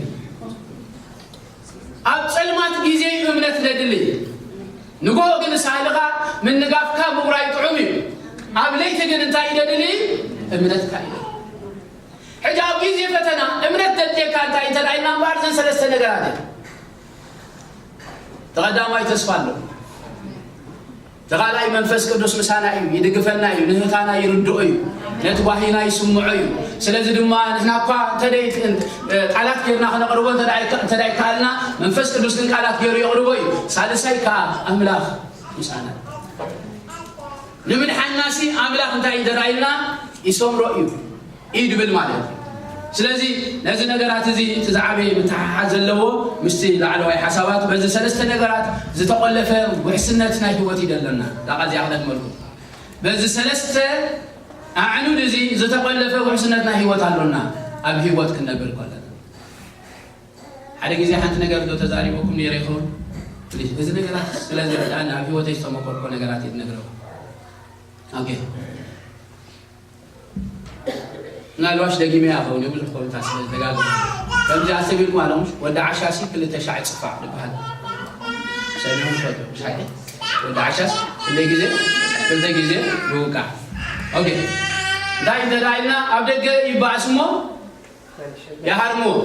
ኣብ ጸልማት ግዜ እዩ እምነት ዘድሊ። ንጎ ግን ሳህልካ ምንጋፍካ ምውራይ ጥዑም እዩ። ኣብ ለይቲ ግን እንታይ ይደድሊ? እምነትካ እዩ። ሕጂ ኣብ ግዜ ፈተና እምነት ዘድልየካ እንታይ እንተ ደኣ ኢልና እምበኣር፣ እዘን ሰለስተ ነገራት እየን። ተቐዳማይ ተስፋ ኣሎ። ተኻልኣይ መንፈስ ቅዱስ ምሳና እዩ፣ ይድግፈና እዩ፣ ንህታና ይርድኦ እዩ፣ ነቲ ጓሂና ይስምዖ እዩ። ስለዚ ድማ ንሕና እኳ እንተደይ ቃላት ጌርና ክነቕርቦ እንተደኣ ይከኣልና፣ መንፈስ ቅዱስ ግን ቃላት ገይሩ የቕርቦ እዩ። ሳልሳይ ከኣ ኣምላኽ ምሳና እዩ። ንምድሓንናሲ ኣምላኽ እንታይ እዩ ተራኢልና ይሰምሮ እዩ እዩ ድብል ማለት እዩ። ስለዚ ነዚ ነገራት እዚ እቲ ዝዓበየ ምትሓሓዝ ዘለዎ ምስቲ ላዕለዋይ ሓሳባት በዚ ሰለስተ ነገራት ዝተቆለፈ ውሕስነት ናይ ህይወት እዩ ዘለና። እዛ ቃል እዚኣ ክደግመልኩም። በዚ ሰለስተ ኣዕኑድ እዚ ዝተቆለፈ ውሕስነት ናይ ህይወት ኣሎና ኣብ ህይወት ክንነብር ከለና። ሓደ ግዜ ሓንቲ ነገር ዶ ተዛሪበኩም ነይረ ይኸውን? ፕሊዝ፣ እዚ ነገራት ስለ ዝረዳእኒ ኣብ ህይወተይ ዝተመኮርኮ ነገራት እየ ዝነግረኩም። ኦኬ። ምናልባሽ ደጊመያ ኸውን እዩ፣ ብዙሕ ኮምታ ስለ ዝደጋግሞ። ከምዚ ኣሰቢልኩም ኣለኹም፣ ወዲ ዓሻሲ ክልተ ሻዕ ይጽፋዕ ዝበሃል። ሰሚዑም ትፈልጡ? ሻዕ ወዲ ዓሻስ ክንደይ ግዜ? ክልተ ግዜ ይውቃዕ። ኦኬ። እንታይ እንተ ደኣ ኢልና፣ ኣብ ደገ ይበኣስ እሞ ይሃርምዎ።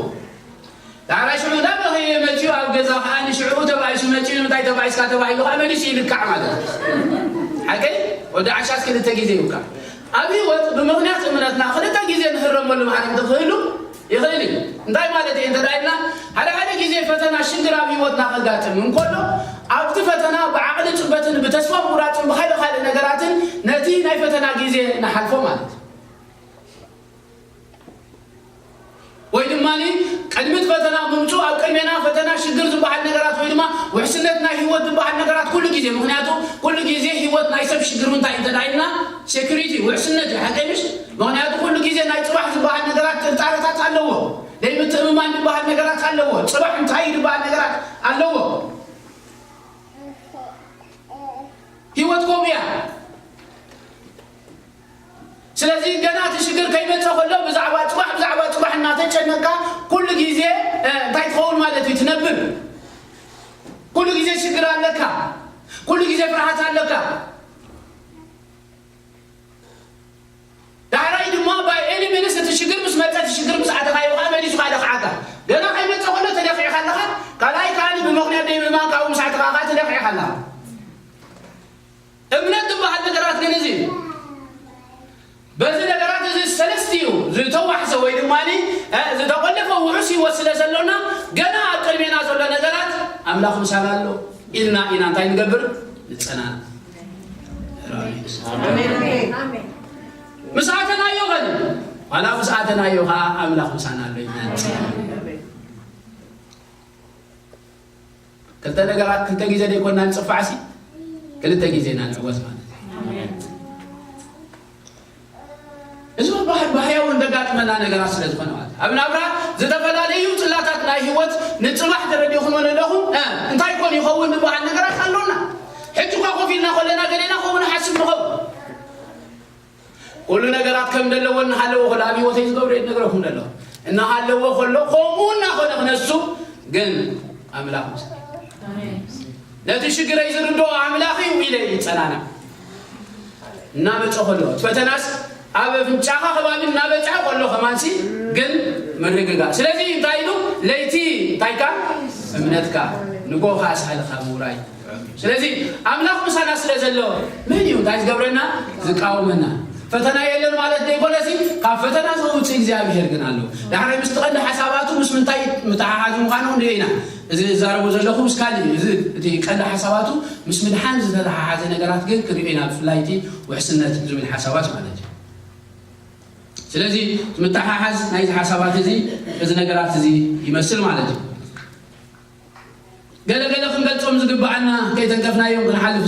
ዳሕራይ ሽዑ እንዳበኸየ መጺኡ ኣብ ገዛ ከኣ ንሽዕኡ ተባኢሱ መጺኡ፣ ንምንታይ ተባኢስካ ተባሂሉ ከኣ መሊሱ ይልካዕ ማለት እዩ። ሓቀይ? ወዲ ዓሻስ ክልተ ግዜ ይውቃዕ። ኣብ ህይወት ብምኽንያት እምነትና ክልተ ግዜ ንህረመሉ መሃረምቲ ክህሉ ይኽእል እዩ። እንታይ ማለት እዩ እንተ ደኣ ኢልና፣ ሓደ ሓደ ግዜ ፈተና፣ ሽግር ኣብ ህይወትና ከጋጥም እንከሎ፣ ኣብቲ ፈተና ብዓቕሊ ጽበትን ብተስፋ ምቑራጽን ብኻልእ ካልእ ነገራትን ነቲ ናይ ፈተና ግዜ ንሓልፎ ማለት እዩ። ወይ ድማ ቅድሚ እቲ ፈተና ምምፅኡ ኣብ ቅድሜና ፈተና፣ ሽግር ዝበሃል ነገራት ወይ ድማ ውሕስነት ናይ ህይወት ዝበሃል ነገራት ኩሉ ግዜ፣ ምክንያቱ ኩሉ ግዜ ህይወት ናይ ሰብ ሽግር እንታይ እንተ ደኣ ኢልና ሴኩሪቲ ውሕስነት እዩ፣ ሓቀይ ምሽ? ምክንያቱ ኩሉ ግዜ ናይ ፅባሕ ዝበሃል ነገራት ጥርጣረታት ኣለዎ፣ ዘይምትእምማን ዝበሃል ነገራት ኣለዎ፣ ፅባሕ እንታይ እዩ ዝበሃል ነገራት ኣለዎ። ህይወት ከምኡ እያ። ስለዚ ገና እቲ ሽግር ከይመፀ ከሎ ብዛዕባ ፅባሕ ብዛዕባ ፅባሕ እናተጨነቅካ ኩሉ ግዜ እንታይ ትኸውን ማለት እዩ? ትነብር። ኩሉ ግዜ ሽግር ኣለካ። ኩሉ ግዜ ፍርሃት ኣለካ። ዳሕራይ ድማ ባይ ኤኒ ሚንስ እቲ ሽግር ምስ መፀ እቲ ሽግር ምስ ኣተኻዮ ከዓ መሊሱ ከዓ ለኽዓካ። ገና ከይመፀ ከሎ ተለኺዕካ ኣለኻ። ካልኣይ ከዓ ብምኽንያት ደይ ምእማን ካብኡ ምስ ኣተኻ ከዓ ተለኺዕካ ኣለኻ። እምነት ዝበሃል ነገራት ግን እዚ በዚ ነገራት እዚ ሰለስቲኡ ዝተዋሕሰ ወይ ድማ ዝተቆለፈ ውሑስ ህይወት ስለ ዘሎና ገና ኣብ ቅድሜና ዘሎ ነገራት ኣምላኽ ምሳና ኣሎ ኢልና ኢና እንታይ ንገብር? ንጸናና። ምስኣተናዮ ኸን ዋላ ምስኣተናዮ ኸዓ ኣምላኽ ምሳና ኣሎ ኢልና ንጸናና። ክልተ ነገራት ክልተ ግዜ ዘይኮንና ንፅፋዕሲ ክልተ ግዜ ኢና ንዕወት ማለት እዩ። እዚ ባህር ባህርያዊ ዘጋጥመና ነገራት ስለ ዝኾነ ማለት ኣብ ናብራ ዝተፈላለዩ ፅላታት ናይ ህይወት ንፅባሕ ተረዲኹም ኣለኹም እንታይ ኮን ይኸውን ዝበሃል ነገራት ኣሎና። ሕጂ እኳ ኮፍ ኢልና ከለና ገሌና ከውን ሓስብ ንኸውን ኩሉ ነገራት ከም ዘለዎ እናሃለዎ ከሎ ኣብ ህይወተይ ዝገብሮ እየ ዝነግረኩም ዘሎ። እናሃለዎ ከሎ ከምኡ እናኾነ ክነሱ ግን ኣምላኽ ምስ ነቲ ሽግረይ ዝርድኦ ኣምላኽ እዩ ኢለ ይጸናናዕ። እናመጸ ከሎ እቲ ፈተናስ ኣብ ኣፍንጫኻ ከባቢ እናበጽሐ ከሎ ከማንሲ ግን ምርግጋእ። ስለዚ እንታይ ኢሉ ለይቲ እንታይካ እምነትካ ንጎ ከኣ ሳህልኻ ምውራይ። ስለዚ ኣምላኽ ምሳና ስለ ዘሎ መን እዩ እንታይ ዝገብረና ዝቃወመና? ፈተና የለን ማለት ዘይኮነሲ ካብ ፈተና ዘውፅእ እግዚኣብሄር ግን ኣሎ። ዳሕራይ ምስቲ ቀንዲ ሓሳባቱ ምስ ምንታይ ምተሓሓዙ ምዃኑ ክንሪኦ ኢና። እዚ ዝዛረቦ ዘለኹ ምስ ካልእ እዩ። እዚ እቲ ቀንዲ ሓሳባቱ ምስ ምድሓን ዝተተሓሓዘ ነገራት ግን ክንሪኦ ኢና። ብፍላይ እቲ ውሕስነት ዝብል ሓሳባት ማለት እዩ። ስለዚ ምተሓሓዝ ናይዚ ሓሳባት እዚ እዚ ነገራት እዚ ይመስል ማለት እዩ። ገለገለ ክንገልጾም ዝግብኣና ከይተንከፍናዮም ክንሓልፍ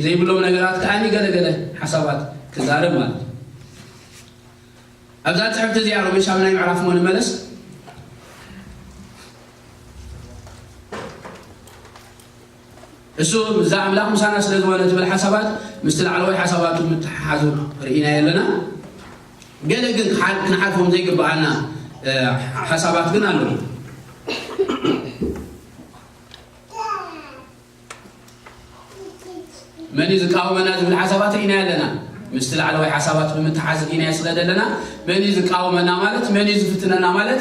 ዘይብሎም ነገራት ከኣ ገለገለ ሓሳባት ክዛረብ ማለት እዩ። ኣብዛ ጽሕፍቲ እዚኣ ሮሜ ሻምናይ ምዕራፍ እሞ ንመለስ። እሱ እዛ ኣምላኽ ምሳና ስለ ዝኾነ ትብል ሓሳባት ምስቲ ላዕለዋይ ሓሳባቱ ምትሓሓዙ ርኢና የለና። ገለ ግን ክሓል-፣ ክንሓልፎም ዘይግብኣና፣ እ፣ ሓሳባት ግን ኣለዉ። መን እዩ ዝቃወመና ዝብል ሓሳባት ርኢና ኣለና። ምስቲ ላዕለዋይ ሓሳባት ብምትሓዝ ርኢናዮ ስለ ዘለና፣ መን እዩ ዝቃወመና ማለት፣ መን እዩ ዝፍትነና ማለት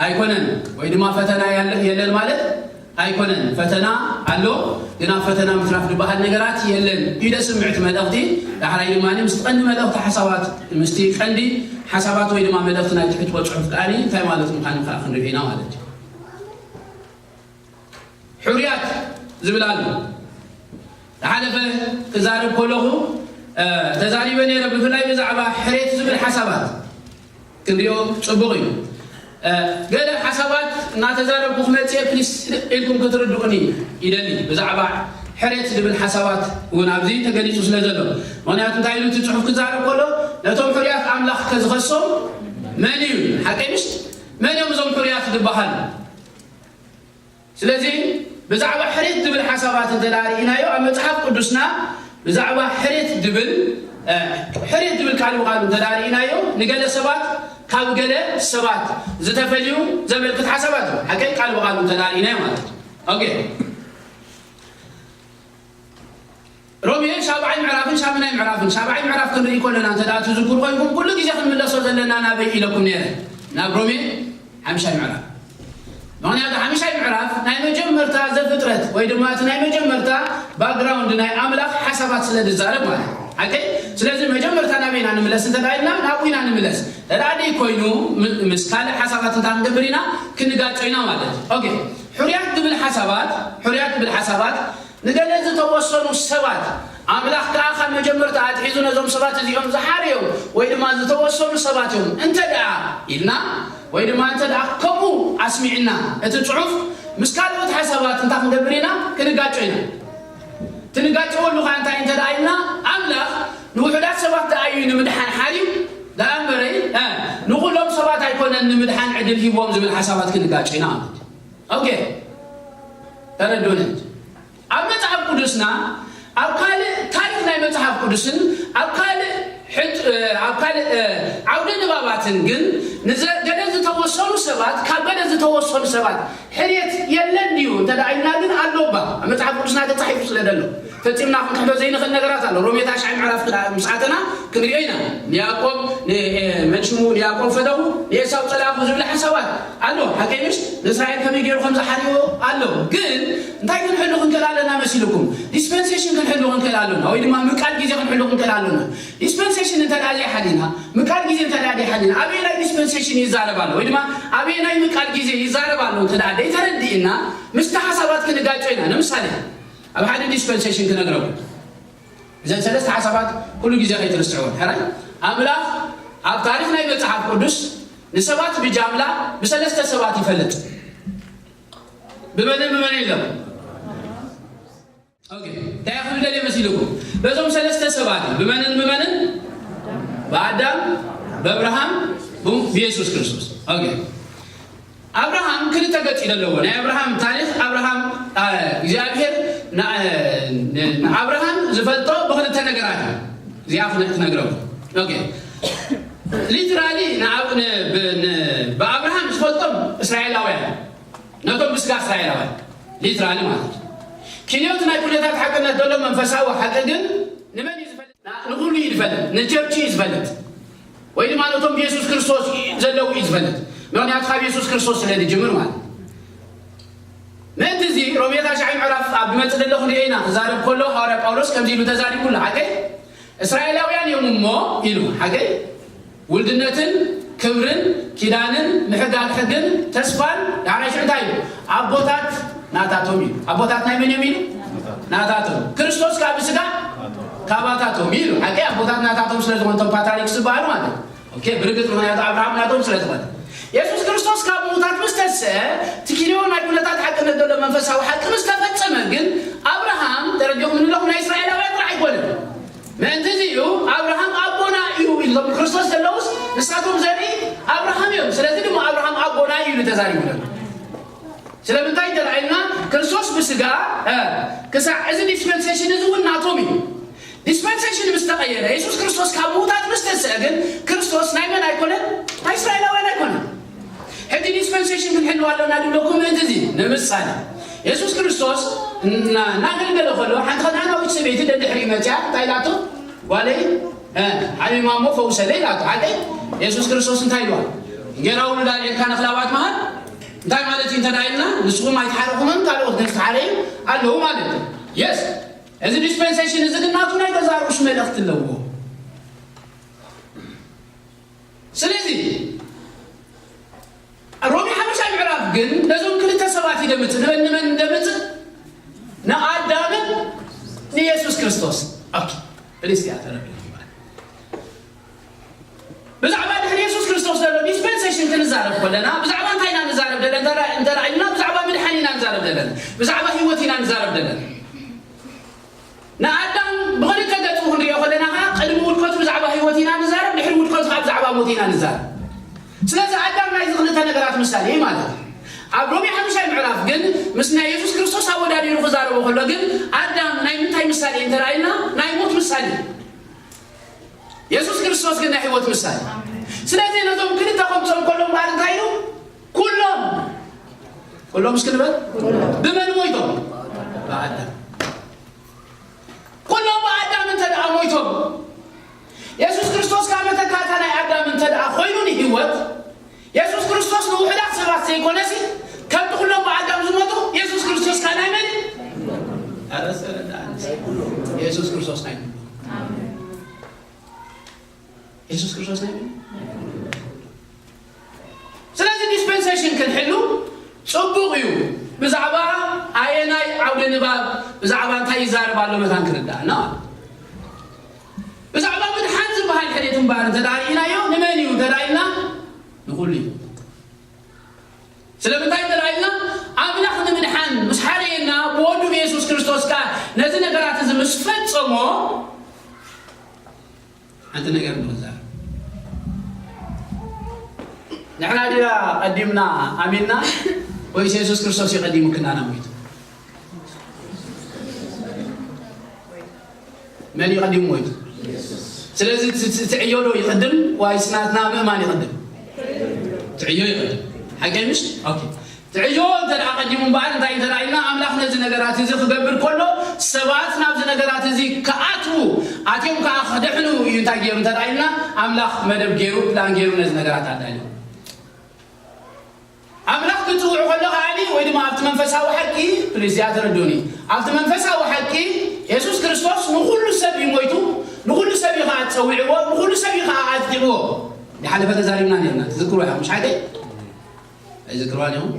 ኣይኮነን። ወይ ድማ ፈተና ያለ-፣ የለን ማለት ኣይኮነን። ፈተና ኣሎ፣ ግን ኣብ ፈተና ምትራፍ ዝበሃል ነገራት የለን እዩ ደስምዕቲ መልእኽቲ። ዳሕራይ ድማ ምስቲ ቀንዲ መልእኽቲ ሓሳባት፣ ምስቲ ቀንዲ ሓሳባት ወይ ድማ መልእኽቲ ናይ ትሕትዎ ጽሑፍ ከኣ እንታይ ማለት ምዃኑ ከኣ ክንርኢ ኢና ማለት እዩ። ሕሩያት ዝብል ኣሎ። ዝሓለፈ ክዛረብ ከለኹ፣ እ፣ ተዛሪበ ነይረ፣ ብፍላይ ብዛዕባ ሕሬት ዝብል ሓሳባት ክንሪኦ ጽቡቕ እዩ። እ፣ ገለ ሓሳባት እናተዛረብኩ ክመጽእ ፕሊስ ኢልኩም ክትርድኡኒ ይደሊ። ብዛዕባ ሕሬት ዝብል ሓሳባት እውን ኣብዚ ተገሊጹ ስለ ዘሎ። ምኽንያቱ እንታይ ኢሉ እቲ ጽሑፍ ክዛረብ ከሎ፣ ነቶም ሕሩያት ኣምላኽ ከዝኸሶም መን እዩ? ሓቀይ ምሽ? መን እዮም እዞም ሕሩያት ዝበሃሉ? ስለዚ ብዛዕባ ሕሬት ዝብል ሓሳባት እንተ ደኣ ርኢናዮ፣ ኣብ መጽሓፍ ቅዱስና ብዛዕባ ሕሬት ዝብል፣ እ፣ ሕሬት ዝብል ቃል ብቃሉ እንተ ደኣ ርኢናዮ፣ ንገለ ሰባት ካብ ገለ ሰባት ዝተፈልዩ ዘመልክት ሓሳባት እዩ። ሓቀይ ቃል ብቃሉ እንተ ደኣ ርኢናዮ ማለት እዩ። ኦኬ። ሮሜ ሻብዓይ ምዕራፍን ሻምናይ ምዕራፍን፣ ሻብዓይ ምዕራፍ ክንርኢ ከለና እንተ ደኣ ትዝክሩ ኮይንኩም፣ ኩሉ ግዜ ክንምለሶ ዘለና ናበይ ኢለኩም ነይረ? ናብ ሮሜ ሓምሻይ ምዕራፍ። ምኽንያቱ ሓምሻይ ምዕራፍ ናይ መጀመርታ ዘፍጥረት ወይ ድማ እቲ ናይ መጀመርታ ባክግራውንድ ናይ ኣምላኽ ሓሳባት ስለ ዝዛረብ ማለት እዩ። ሓቀይ? ስለዚ መጀመርታ ናበይ ኢና ንምለስ እንተ ደኣ ኢልና፣ ናብኡ ኢና ንምለስ። እንተ ደኣ ደይ ኮይኑ፣ ም-፣ ምስ ካልእ ሓሳባት እንታይ ክንገብር ኢና? ክንጋጮ ኢና ማለት እዩ። ኦኬ። ሕሩያት ዝብል ሓሳባት፣ ሕሩያት ዝብል ሓሳባት ንገለ ዝተወሰኑ ሰባት፣ ኣምላኽ ከኣ ካብ መጀመርታ ኣትሒዙ ነዞም ሰባት እዚኦም ዝሓረዮም ወይ ድማ ዝተወሰኑ ሰባት እዮም እንተ ደኣ ኢልና፣ ወይ ድማ እንተ ደኣ ከምኡ ኣስሚዕና፣ እቲ ጽሑፍ ምስ ካልኦት ሓሳባት እንታይ ክንገብር ኢና? ክንጋጮ ኢና። ትንጋጨወሉ ኸኣ እንታይ እንተ ደኣ ኢልና፣ ኣምላኽ ንውሑዳት ሰባት ደኣ እዩ ንምድሓን ሓርዩ ደኣ እምበረይ፣ እ፣ ንኹሎም ሰባት ኣይኮነን ንምድሓን ዕድል ሂብዎም ዝብል ሓሳባት ክንጋጮ ኢና ማለት እዩ። ኦኬ፣ ተረድኡኒ። ኣብ መጽሓፍ ቅዱስና፣ ኣብ ካልእ ታሪኽ ናይ መጽሓፍ ቅዱስን ኣብ ካልእ ሕጥ-፣ ኣብ ካልእ፣ እ፣ ዓውደ ንባባትን ግን ንዘ-፣ ገለ ዝተወሰኑ ሰባት ካብ ገለ ዝተወሰኑ ሰባት ሕርየት የለን ድዩ እንተ ደኣ ኢልና ግን ኣሎ እባ። ኣብ መጽሓፍ ቅዱስና ተጻሒፉ ስለ ዘሎ ፈጺምና ክንክሕዶ ዘይንኽእል ነገራት ኣሎ። ሮሜ ታሽዓይ ምዕራፍ ክዳ-፣ ምስ ኣተና ክንሪኦ ኢና። ንያዕቆብ፣ ን-፣ እ፣ መን ሽሙ ንያዕቆብ ፈተኹ፣ ንኤሳው ጸላእኩ ዝብል ሓሳባት ኣሎ። ሓቀይ ምሽ? ንእስራኤል ከመይ ገይሩ ከም ዝሓርዮ ኣሎ። ግን እንታይ ክንሕሉ ክንክእል ኣለና መሲልኩም? ዲስፐንሴሽን ክንሕሉ ክንክእል ኣለና፣ ወይ ድማ ምቃል ግዜ ክንሕሉ ክንክእል ኣለና። ዲስፐንሴሽን እንተ ደኣ ዘይሓሊና፣ ምቃል ግዜ እንተ ደኣ ዘይሓሊና፣ ኣበየናይ ዲስፐንሴሽን ይዛረብ ኣሎ? ወይ ድማ ኣበየናይ ምቃል ግዜ ይዛረብ ኣሎ እንተ ደኣ ዘይተረድእና፣ ምስቲ ሓሳባት ክንጋጮ ኢና። ንምሳሌ፣ ኣብ ሓደ ዲስፐንሴሽን ክነግረኩም። እዘን ሰለስተ ሓሳባት ኩሉ ግዜ ከይትርስዕወን። ሕራይ፣ ኣምላኽ ኣብ ታሪኽ ናይ መጽሓፍ ቅዱስ ንሰባት ብጃምላ ብሰለስተ ሰባት ይፈልጥ። ብመንን ብመንን ኢሎም? ኦኬ፣ እንታይ ክብል ደልየ መሲልኩም? በዞም ሰለስተ ሰባት እዩ። ብመንን ብመንን? ብኣዳም፣ በብርሃም፣ ብ-፣ ብየሱስ ክርስቶስ። ኦኬ። ኣብርሃም ክልተ ገጽ እዩ ዘለዎ። ናይ ኣብርሃም ታሪኽ፣ ኣብርሃም፣ አ፣ እግዚኣብሔር ን-፣ ን-፣ ንኣብርሃም ዝፈልጦ ብክልተ ነገራት እዩ። እዚኣ ክነ-፣ ክነግረኩም። ኦኬ። ሊትራሊ ንኣብ-፣ ን-፣ ብ-፣ ን-፣ ብኣብርሃም ዝፈልጦም እስራኤላውያን፣ ነቶም ብስጋ እስራኤላውያን፣ ሊትራሊ ማለት እዩ። ኪንዮት ናይ ኩነታት ሓቅነት ዘሎ መንፈሳዊ ሓቂ ግን ንመን እዩ ዝፈልጥ? ና-፣ ንኹሉ እዩ ዝፈልጥ፣ ንቸርች እዩ ዝፈልጥ፣ ወይ ድማ ነቶም ብየሱስ ክርስቶስ ዘለዉ እዩ ዝፈልጥ። ምኽንያቱ ካብ የሱስ ክርስቶስ ስለ ዝጅምር ማለት እዩ። ምእንቲ እዚ ሮሜ ታሽዓይ ምዕራፍ ኣብ ዝመጽእ ዘሎ ክንሪኦ ኢና። ክዛረብ ከሎ ሃዋርያ ጳውሎስ ከምዚ ኢሉ ተዛሪቡ ኣሎ። ሓቀይ? እስራኤላውያን እዮም እሞ ኢሉ። ሓቀይ? ውልድነትን ክብርን ኪዳንን ምሕዳግ ሕግን ተስፋን ዳሕራይ ሽዑ እንታይ እዩ? ኣቦታት ናታቶም እዩ። ኣቦታት ናይ መን እዮም ኢሉ? ናታቶም። ክርስቶስ ካብ ስጋ? ካባታቶም ኢሉ። ሓቂ ኣቦታት ናታቶም ስለ ዝኾኑ እቶም ፓትርያርክ ዝበሃሉ ማለት እዩ። ኦኬ፣ ብርግጽ ምኽንያቱ ኣብርሃም ናቶም ስለ ዝኾነ። የሱስ ክርስቶስ ካብ ምዉታት ምስ ተንስአ፣ እቲ ኪንዮ ናይ ኩነታት ሓቅነት ዘሎ መንፈሳዊ ሓቂ ምስ ተፈጸመ ግን ኣብርሃም፣ ተረዲኹም ኣለኹም፣ ናይ እስራኤላውያን ጥራሕ ኣይኮነን። ምእንቲ እዚ እዩ ኣብርሃም ኣቦና እዩ ኢሉ። እቶም ክርስቶስ ዘለዉስ ንሳቶም ተዛሪቡ ዘሎ። ስለምንታይ እንተ ኢልና፣ ክርስቶስ ብስጋ፣ እ፣ ክሳዕ እዚ ዲስፐንሴሽን እዚ እውን ናቶም እዩ። ዲስፐንሴሽን ምስ ተቐየረ፣ የሱስ ክርስቶስ ካብ ምዉታት ምስ ተንስአ ግን፣ ክርስቶስ ናይ መን ኣይኮነን? ናይ እስራኤላውያን ኣይኮነን። ሕጂ ዲስፐንሴሽን ክንሕልው ኣለና ድብለኩም ምእንቲ እዚ፣ ንምሳሌ፣ የሱስ ክርስቶስ እና-፣ እናገልገለ ከሎ፣ ሓንቲ ከነኣናዊት ሰበይቲ ደድሕሪ መፅያ፣ እንታይ ኢላቶ? ጓለይ፣ እ፣ ሓሚማ እሞ ፈውሰለይ ኢላቶ። ሓቀይ? የሱስ ክርስቶስ እንታይ ኢልዋ? እንጌራ ውሉድ ኣልዒልካ ንኽላባት መሃር። እንታይ ማለት እዩ እንተ ደኣ ኢልና፣ ንስኹም ኣይተሓረኹምን፣ ካልኦት ግን ዝተሓረዩ ኣለዉ ማለት እዩ። የስ። እዚ ዲስፐንሴሽን እዚ ግን ናቱ ናይ ገዛእ ርእሱ መልእኽቲ ኣለዎ። ስለዚ ሮሜ ሓሙሻይ ምዕራፍ ግን ነዞም ክልተ ሰባት እዩ ደምጽእ። ንመን፣ ንመን ደምጽእ? ንኣዳምን ንየሱስ ክርስቶስ። ኦኬ፣ ፕሊስ፣ እያ ተረድኡ ይባል። ብዛዕባ ድሕሪ የሱስ ክርስቶስ ዘሎ ዲስፐንሴሽን ክንዛረብ ከለና፣ ብዛዕባ እንታይ ኢና ንዛረብ ዘለና? እንተ፣ እንተ ኢልና፣ ብዛዕባ ምድሓን ኢና ንዛረብ ዘለና። ብዛዕባ ህይወት ኢና ንዛረብ ዘለና። ንኣዳም ብኽልተ ገጹ ክንሪኦ ከለና ኸዓ፣ ቅድሚ ውድቀቱ ብዛዕባ ህይወት ኢና ንዛረብ፣ ድሕሪ ውድቀቱ ኸዓ ብዛዕባ ሞት ኢና ንዛረብ። ስለዚ ኣዳም ናይዚ ክልተ ነገራት ምሳሌ እዩ ማለት እዩ። ኣብ ሮሜ ሓሙሻይ ምዕራፍ ግን ምስ ናይ የሱስ ክርስቶስ ኣወዳዲሩ ክዛረቦ ከሎ ግን ኣዳም ናይ ምንታይ ምሳሌ እንተ ኢልና፣ ናይ ሞት ምሳሌ እዩ። የሱስ ክርስቶስ ግን ናይ ህይወት ምሳሌ። ስለዚ ነዞም ክልተ ከምጾም ከሎ እምበኣር እንታይ ኢሉ? ኩሎም፣ ኩሎም እስኪ ንበል። ብመን ሞይቶም? ብኣዳም። ኩሎም ብኣዳም እንተ ደኣ ሞይቶም፣ የሱስ ክርስቶስ ከኣ መተካእታ ናይ ኣዳም እንተ ደኣ ኮይኑ ንህይወት፣ የሱስ ክርስቶስ ንውሑዳት ሰባት ዘይኮነሲ፣ ከምቲ ኩሎም ብኣዳም ዝሞቱ፣ የሱስ ክርስቶስ ከኣ ናይ መን? ኧረ ሰረዳ፣ የሱስ ክርስቶስ ናይ ኩሉ። የሱስ ክርስቶስ ናይ መን? ስለዚ ዲስፐንሴሽን ክንሕሉ ጽቡቕ እዩ። ብዛዕባ ኣየናይ ዓውደ ንባብ፣ ብዛዕባ እንታይ ይዛረብ ኣሎ መታን ክርዳእና። ብዛዕባ ምድሓን ዝበሃል ሕሌት እምበኣር እንተ ደኣ ርኢናዮ፣ ንመን እዩ እንተ ደኣ ኢልና፣ ንኹሉ እዩ። ስለምንታይ እንተ ደኣ ኢልና፣ ኣምላኽ ንምድሓን ምስ ሓረየና፣ ብወዱ ብየሱስ ክርስቶስ ከኣ ነዚ ነገራት እዚ ምስ ፈጸሞ፣ ሓንቲ ነገር ንኽዛረብ። ንሕና ዲና ቀዲምና ኣሚንና ወይስ የሱስ ክርስቶስ እዩ ቀዲሙ ክናና ሞይቱ? መን እዩ ቀዲሙ ሞይቱ? ስለዚ እቲ፣ እቲ፣ እቲ ዕዮ ዶ ይቕድም ወይስ ናትና ምእማን ይቕድም? እቲ ዕዮ ይቕድም። ሓቀይ ምሽ? ኦኬ። እቲ ዕዮ እንተ ደኣ ቀዲሙ እምበኣር፣ እንታይ እንተ ደኣ ኢልና፣ ኣምላኽ ነዚ ነገራት እዚ ክገብር ከሎ፣ ሰባት ናብዚ ነገራት እዚ ክኣትዉ፣ ኣትዮም ከኣ ክድሕኑ እዩ እንታይ ገይሩ እንተ ደኣ ኢልና፣ ኣምላኽ መደብ ገይሩ፣ ፕላን ገይሩ ነዚ ነገራት ኣዳልዩ። ኣምላኽ ክጽውዕ ከሎ ከኣኒ፣ ወይ ድማ ኣብቲ መንፈሳዊ ሓቂ፣ ፕሊዝ፣ እዚኣ ተረድኡኒ። ኣብቲ መንፈሳዊ ሓቂ፣ የሱስ ክርስቶስ ንኹሉ ሰብ እዩ ሞይቱ፣ ንኹሉ ሰብ እዩ ከኣ ጸዊዕዎ፣ ንኹሉ ሰብ እዩ ከኣ ኣጽዲቕዎ። ዝሓለፈ ተዛሪብና ነርና፣ ትዝክሩ ኢኹም፣ ምሽ ሓቀይ? ኣይዝክርዋን ኢኹም?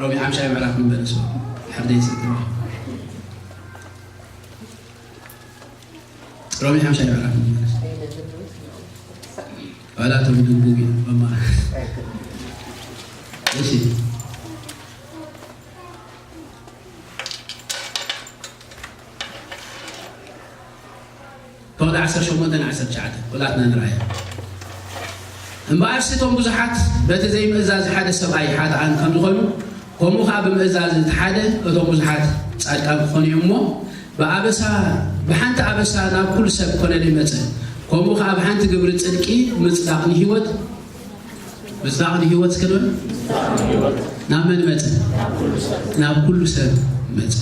ሮሜ ሓምሻይ ምዕራፍ ንበለሱ፣ ድሕር ዘይዝክርዋ። ሮሜ ሓምሻይ ምዕራፍ ንበለሱ። ዋላ እቶም ድንጉግ እዮም፣ መማ-፣ እሺ። ካብ ዓሰርተ ሸሞንተ ንዓሰርተ ትሽዓተ ኩላትና ንርኣያ። እምበኣርሲ እቶም ብዙሓት በቲ ዘይምእዛዝ ሓደ ሰብኣይ ሓጥኣን ከም ዝኾኑ፣ ከምኡ ኸኣ ብምእዛዝ እቲ ሓደ እቶም ብዙሓት ጻድቃን ክኾኑ እዮም እሞ፣ ብኣበሳ፣ ብሓንቲ ኣበሳ ናብ ኩሉ ሰብ ኮነነ መጸ። ከምኡ ኸኣ ብሓንቲ ግብሪ ጽድቂ ምጽዳቕ ንህይወት፣ ምጽዳቕ ንህይወት እስከ ንበል። ናብ መን መጸ? ናብ ኩሉ ሰብ መጸ።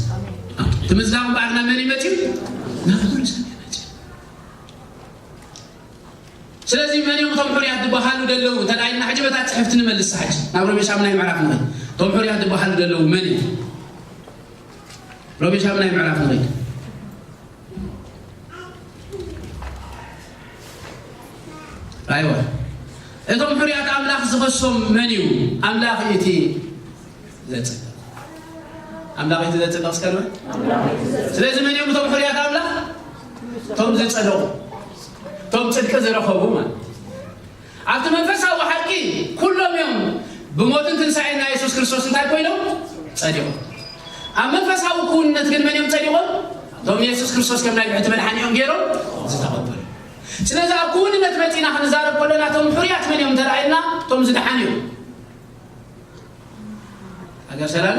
እቲ ምጽዳቕ እምበኣር ናብ መን እዩ መጺኡ? ናብ ኩሉ ሰብ እዩ መጺኡ። ስለዚ መን እዮም እቶም ሕሩያት ዝበሃሉ ዘለዉ? እንተ ደኣ ኢልና ሕጂ በታ ጽሕፍቲ ንመልስ፣ ሕጂ ናብ ሮሜ ሻምናይ ምዕራፍ ንኸይድ። እቶም ሕሩያት ዝበሃሉ ዘለዉ መን እዮም? ሮሜ ሻምናይ ምዕራፍ ንኸይድ። ኣይዋ፣ እቶም ሕሩያት ኣምላኽ ዝኸሶም መን እዩ? ኣምላኽ እቲ ዘጽድቕ። ኣምላኽ እቲ ዘጽድቕ እስከ ንበል። ስለዚ መን እዮም እቶም ሕሩያት ኣምላኽ? እቶም ዝጸደቑ፣ እቶም ጽድቂ ዝረኸቡ ማለት። ኣብቲ መንፈሳዊ ሓቂ ኩሎም እዮም ብሞትን ትንሳኤን ናይ የሱስ ክርስቶስ እንታይ ኮይኖም? ጸዲቖም። ኣብ መንፈሳዊ ክውንነት ግን መን እዮም ጸዲቖም? እቶም ንየሱስ ክርስቶስ ከም ናይ ብሕቲ መድሓኒኦም ገይሮም ዝተቐበሉ። ስለዚ ኣብ ክውንነት መጺና ክንዛረብ ከለና እቶም ሕሩያት መን እዮም እንተ ደኣ ኢልና፣ እቶም ዝደሓኑ እዮም። ነገር ሰላም።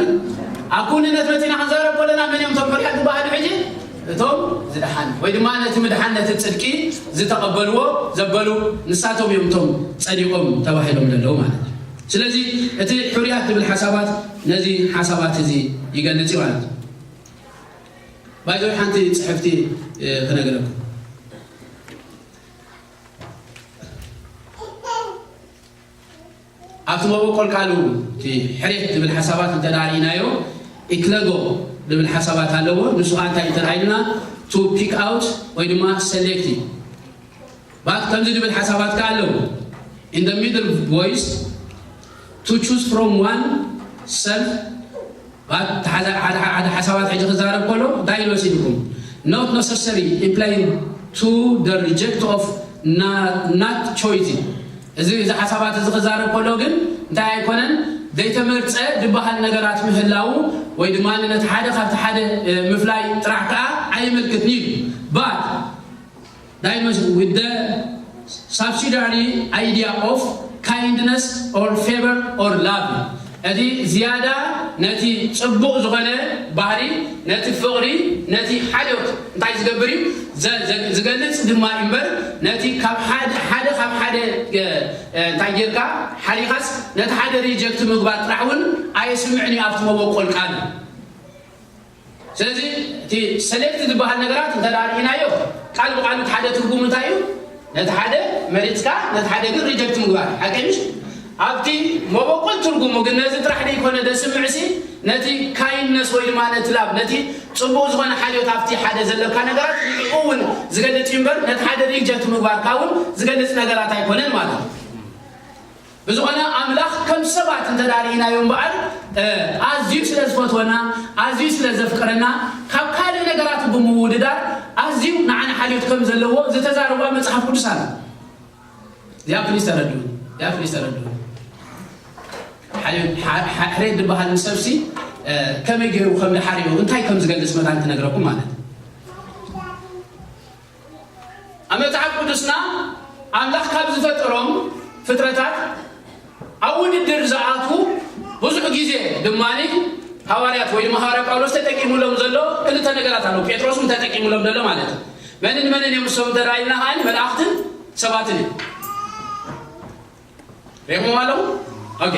ኣብ ኩንነት መጺና ክንዛረብ ከለና መን እዮም እቶም ሕሩያት ዝበሃሉ? ሕጂ እቶም ዝደሓን ወይ ድማ ነቲ ምድሓን፣ ነቲ ጽድቂ ዝተቐበልዎ ዘበሉ፣ ንሳቶም እዮም እቶም ጸዲቖም ተባሂሎም ዘለዉ ማለት እዩ። ስለዚ እቲ ሕሩያት ዝብል ሓሳባት ነዚ ሓሳባት እዚ ይገልጽ እዩ ማለት እዩ። ባይዞ ሓንቲ ጽሕፍቲ ክነግረኩም። ኣብቲ መበቆል ቃሉ እቲ ሕሬት ዝብል ሓሳባት እንተ ደኣ ርኢናዮ፣ ኢክለጎ ዝብል ሓሳባት ኣለዎ። ንሱ ከዓ እንታይ እንተ ደኣ ኢልና፣ to pick out ወይ ድማ select እዩ። ባት ከምዚ ዝብል ሓሳባት ከዓ ኣለዎ። In the middle voice, to choose from one self ባት ሓደ ሓደ ሓደ ሓሳባት ሕጂ ክዛረብ ከሎ እንታይ ኢሉ መሲልኩም? Not necessary, implying to the reject of na- not choice. እዚ እዚ ሓሳባት እዚ ክዛረብ ከሎ ግን እንታይ ኣይኮነን? ዘይተመርጸ ዝበሃል ነገራት ምህላው ወይ ድማ ነቲ ሓደ ካብቲ ሓደ ምፍላይ ጥራሕ ከዓ ኣይምልክትን እዩ። But ዳይኖስ with the subsidiary idea of kindness or favor or love, እቲ ዝያዳ ነቲ ጽቡቕ ዝኾነ ባህሪ፣ ነቲ ፍቕሪ፣ ነቲ ሓልዮት እንታይ ዝገብር እዩ? ዝገልጽ ድማ እምበር ነቲ ካብ ሓደ ሓደ ካብ ሓደ እንታይ ጌርካ ሓሊኻስ ነቲ ሓደ ሪጀክት ምግባር ጥራሕ እውን ኣየስምዕን እዩ ኣብቲ መበቆል ቃል። ስለዚ እቲ ሰሌክት ዝበሃል ነገራት እንተ ደኣ ርኢናዮ ቃል ብቃል እቲ ሓደ ትርጉሙ እንታይ እዩ? ነቲ ሓደ መሪጽካ ነቲ ሓደ ግን ሪጀክት ምግባር ሓቂ ምሽ? ኣብቲ መበቆል ትርጉሙ ግን ነዚ ጥራሕ ደይኮነ ደስምዕሲ ነቲ ካይንነስ ወይ ድማ ነቲ ላብ ነቲ ጽቡቕ ዝኾነ ሓልዮት ኣብቲ ሓደ ዘለካ ነገራት ንዕኡ እውን ዝገልጽ እዩ እምበር ነቲ ሓደ ሪጀክት ምግባርካ እውን ዝገልጽ ነገራት ኣይኮነን ማለት እዩ። ብዝኾነ ኣምላኽ ከም ሰባት እንተ ደኣ ርኢናዮ እምበኣር ኣዝዩ ስለ ዝፈትወና ኣዝዩ ስለ ዘፍቀረና ካብ ካልእ ነገራት ብምውድዳር ኣዝዩ ንዓና ሓልዮት ከም ዘለዎ ዝተዛረቡ ኣብ መጽሓፍ ቅዱስ ኣሎ። እዚኣ ፕሊስ ተረድኡ። እዚኣ ፕሊስ ተረድኡ። ሕሬት ዝበሃል ንሰብሲ ከመይ ገይሩ ከም ድሓርዮ እንታይ ከም ዝገልጽ መታን ክነግረኩም ማለት ኣብ መጽሓፍ ቅዱስና ኣምላኽ ካብ ዝፈጠሮም ፍጥረታት ኣብ ውድድር ዝኣትዉ ብዙሕ ግዜ ድማ ሃዋርያት ወይ ድማ ሃዋርያ ጳውሎስ ተጠቂሙሎም ዘሎ ክልተ ነገራት ኣለዉ። ጴጥሮስ እውን ተጠቂሙሎም ዘሎ ማለት እዩ። መንን መንን እዮም እሶም እንተ ኢልና ከዓ መላእኽትን ሰባትን እዩ። ሪኹም ኣለኹ? ኦኬ።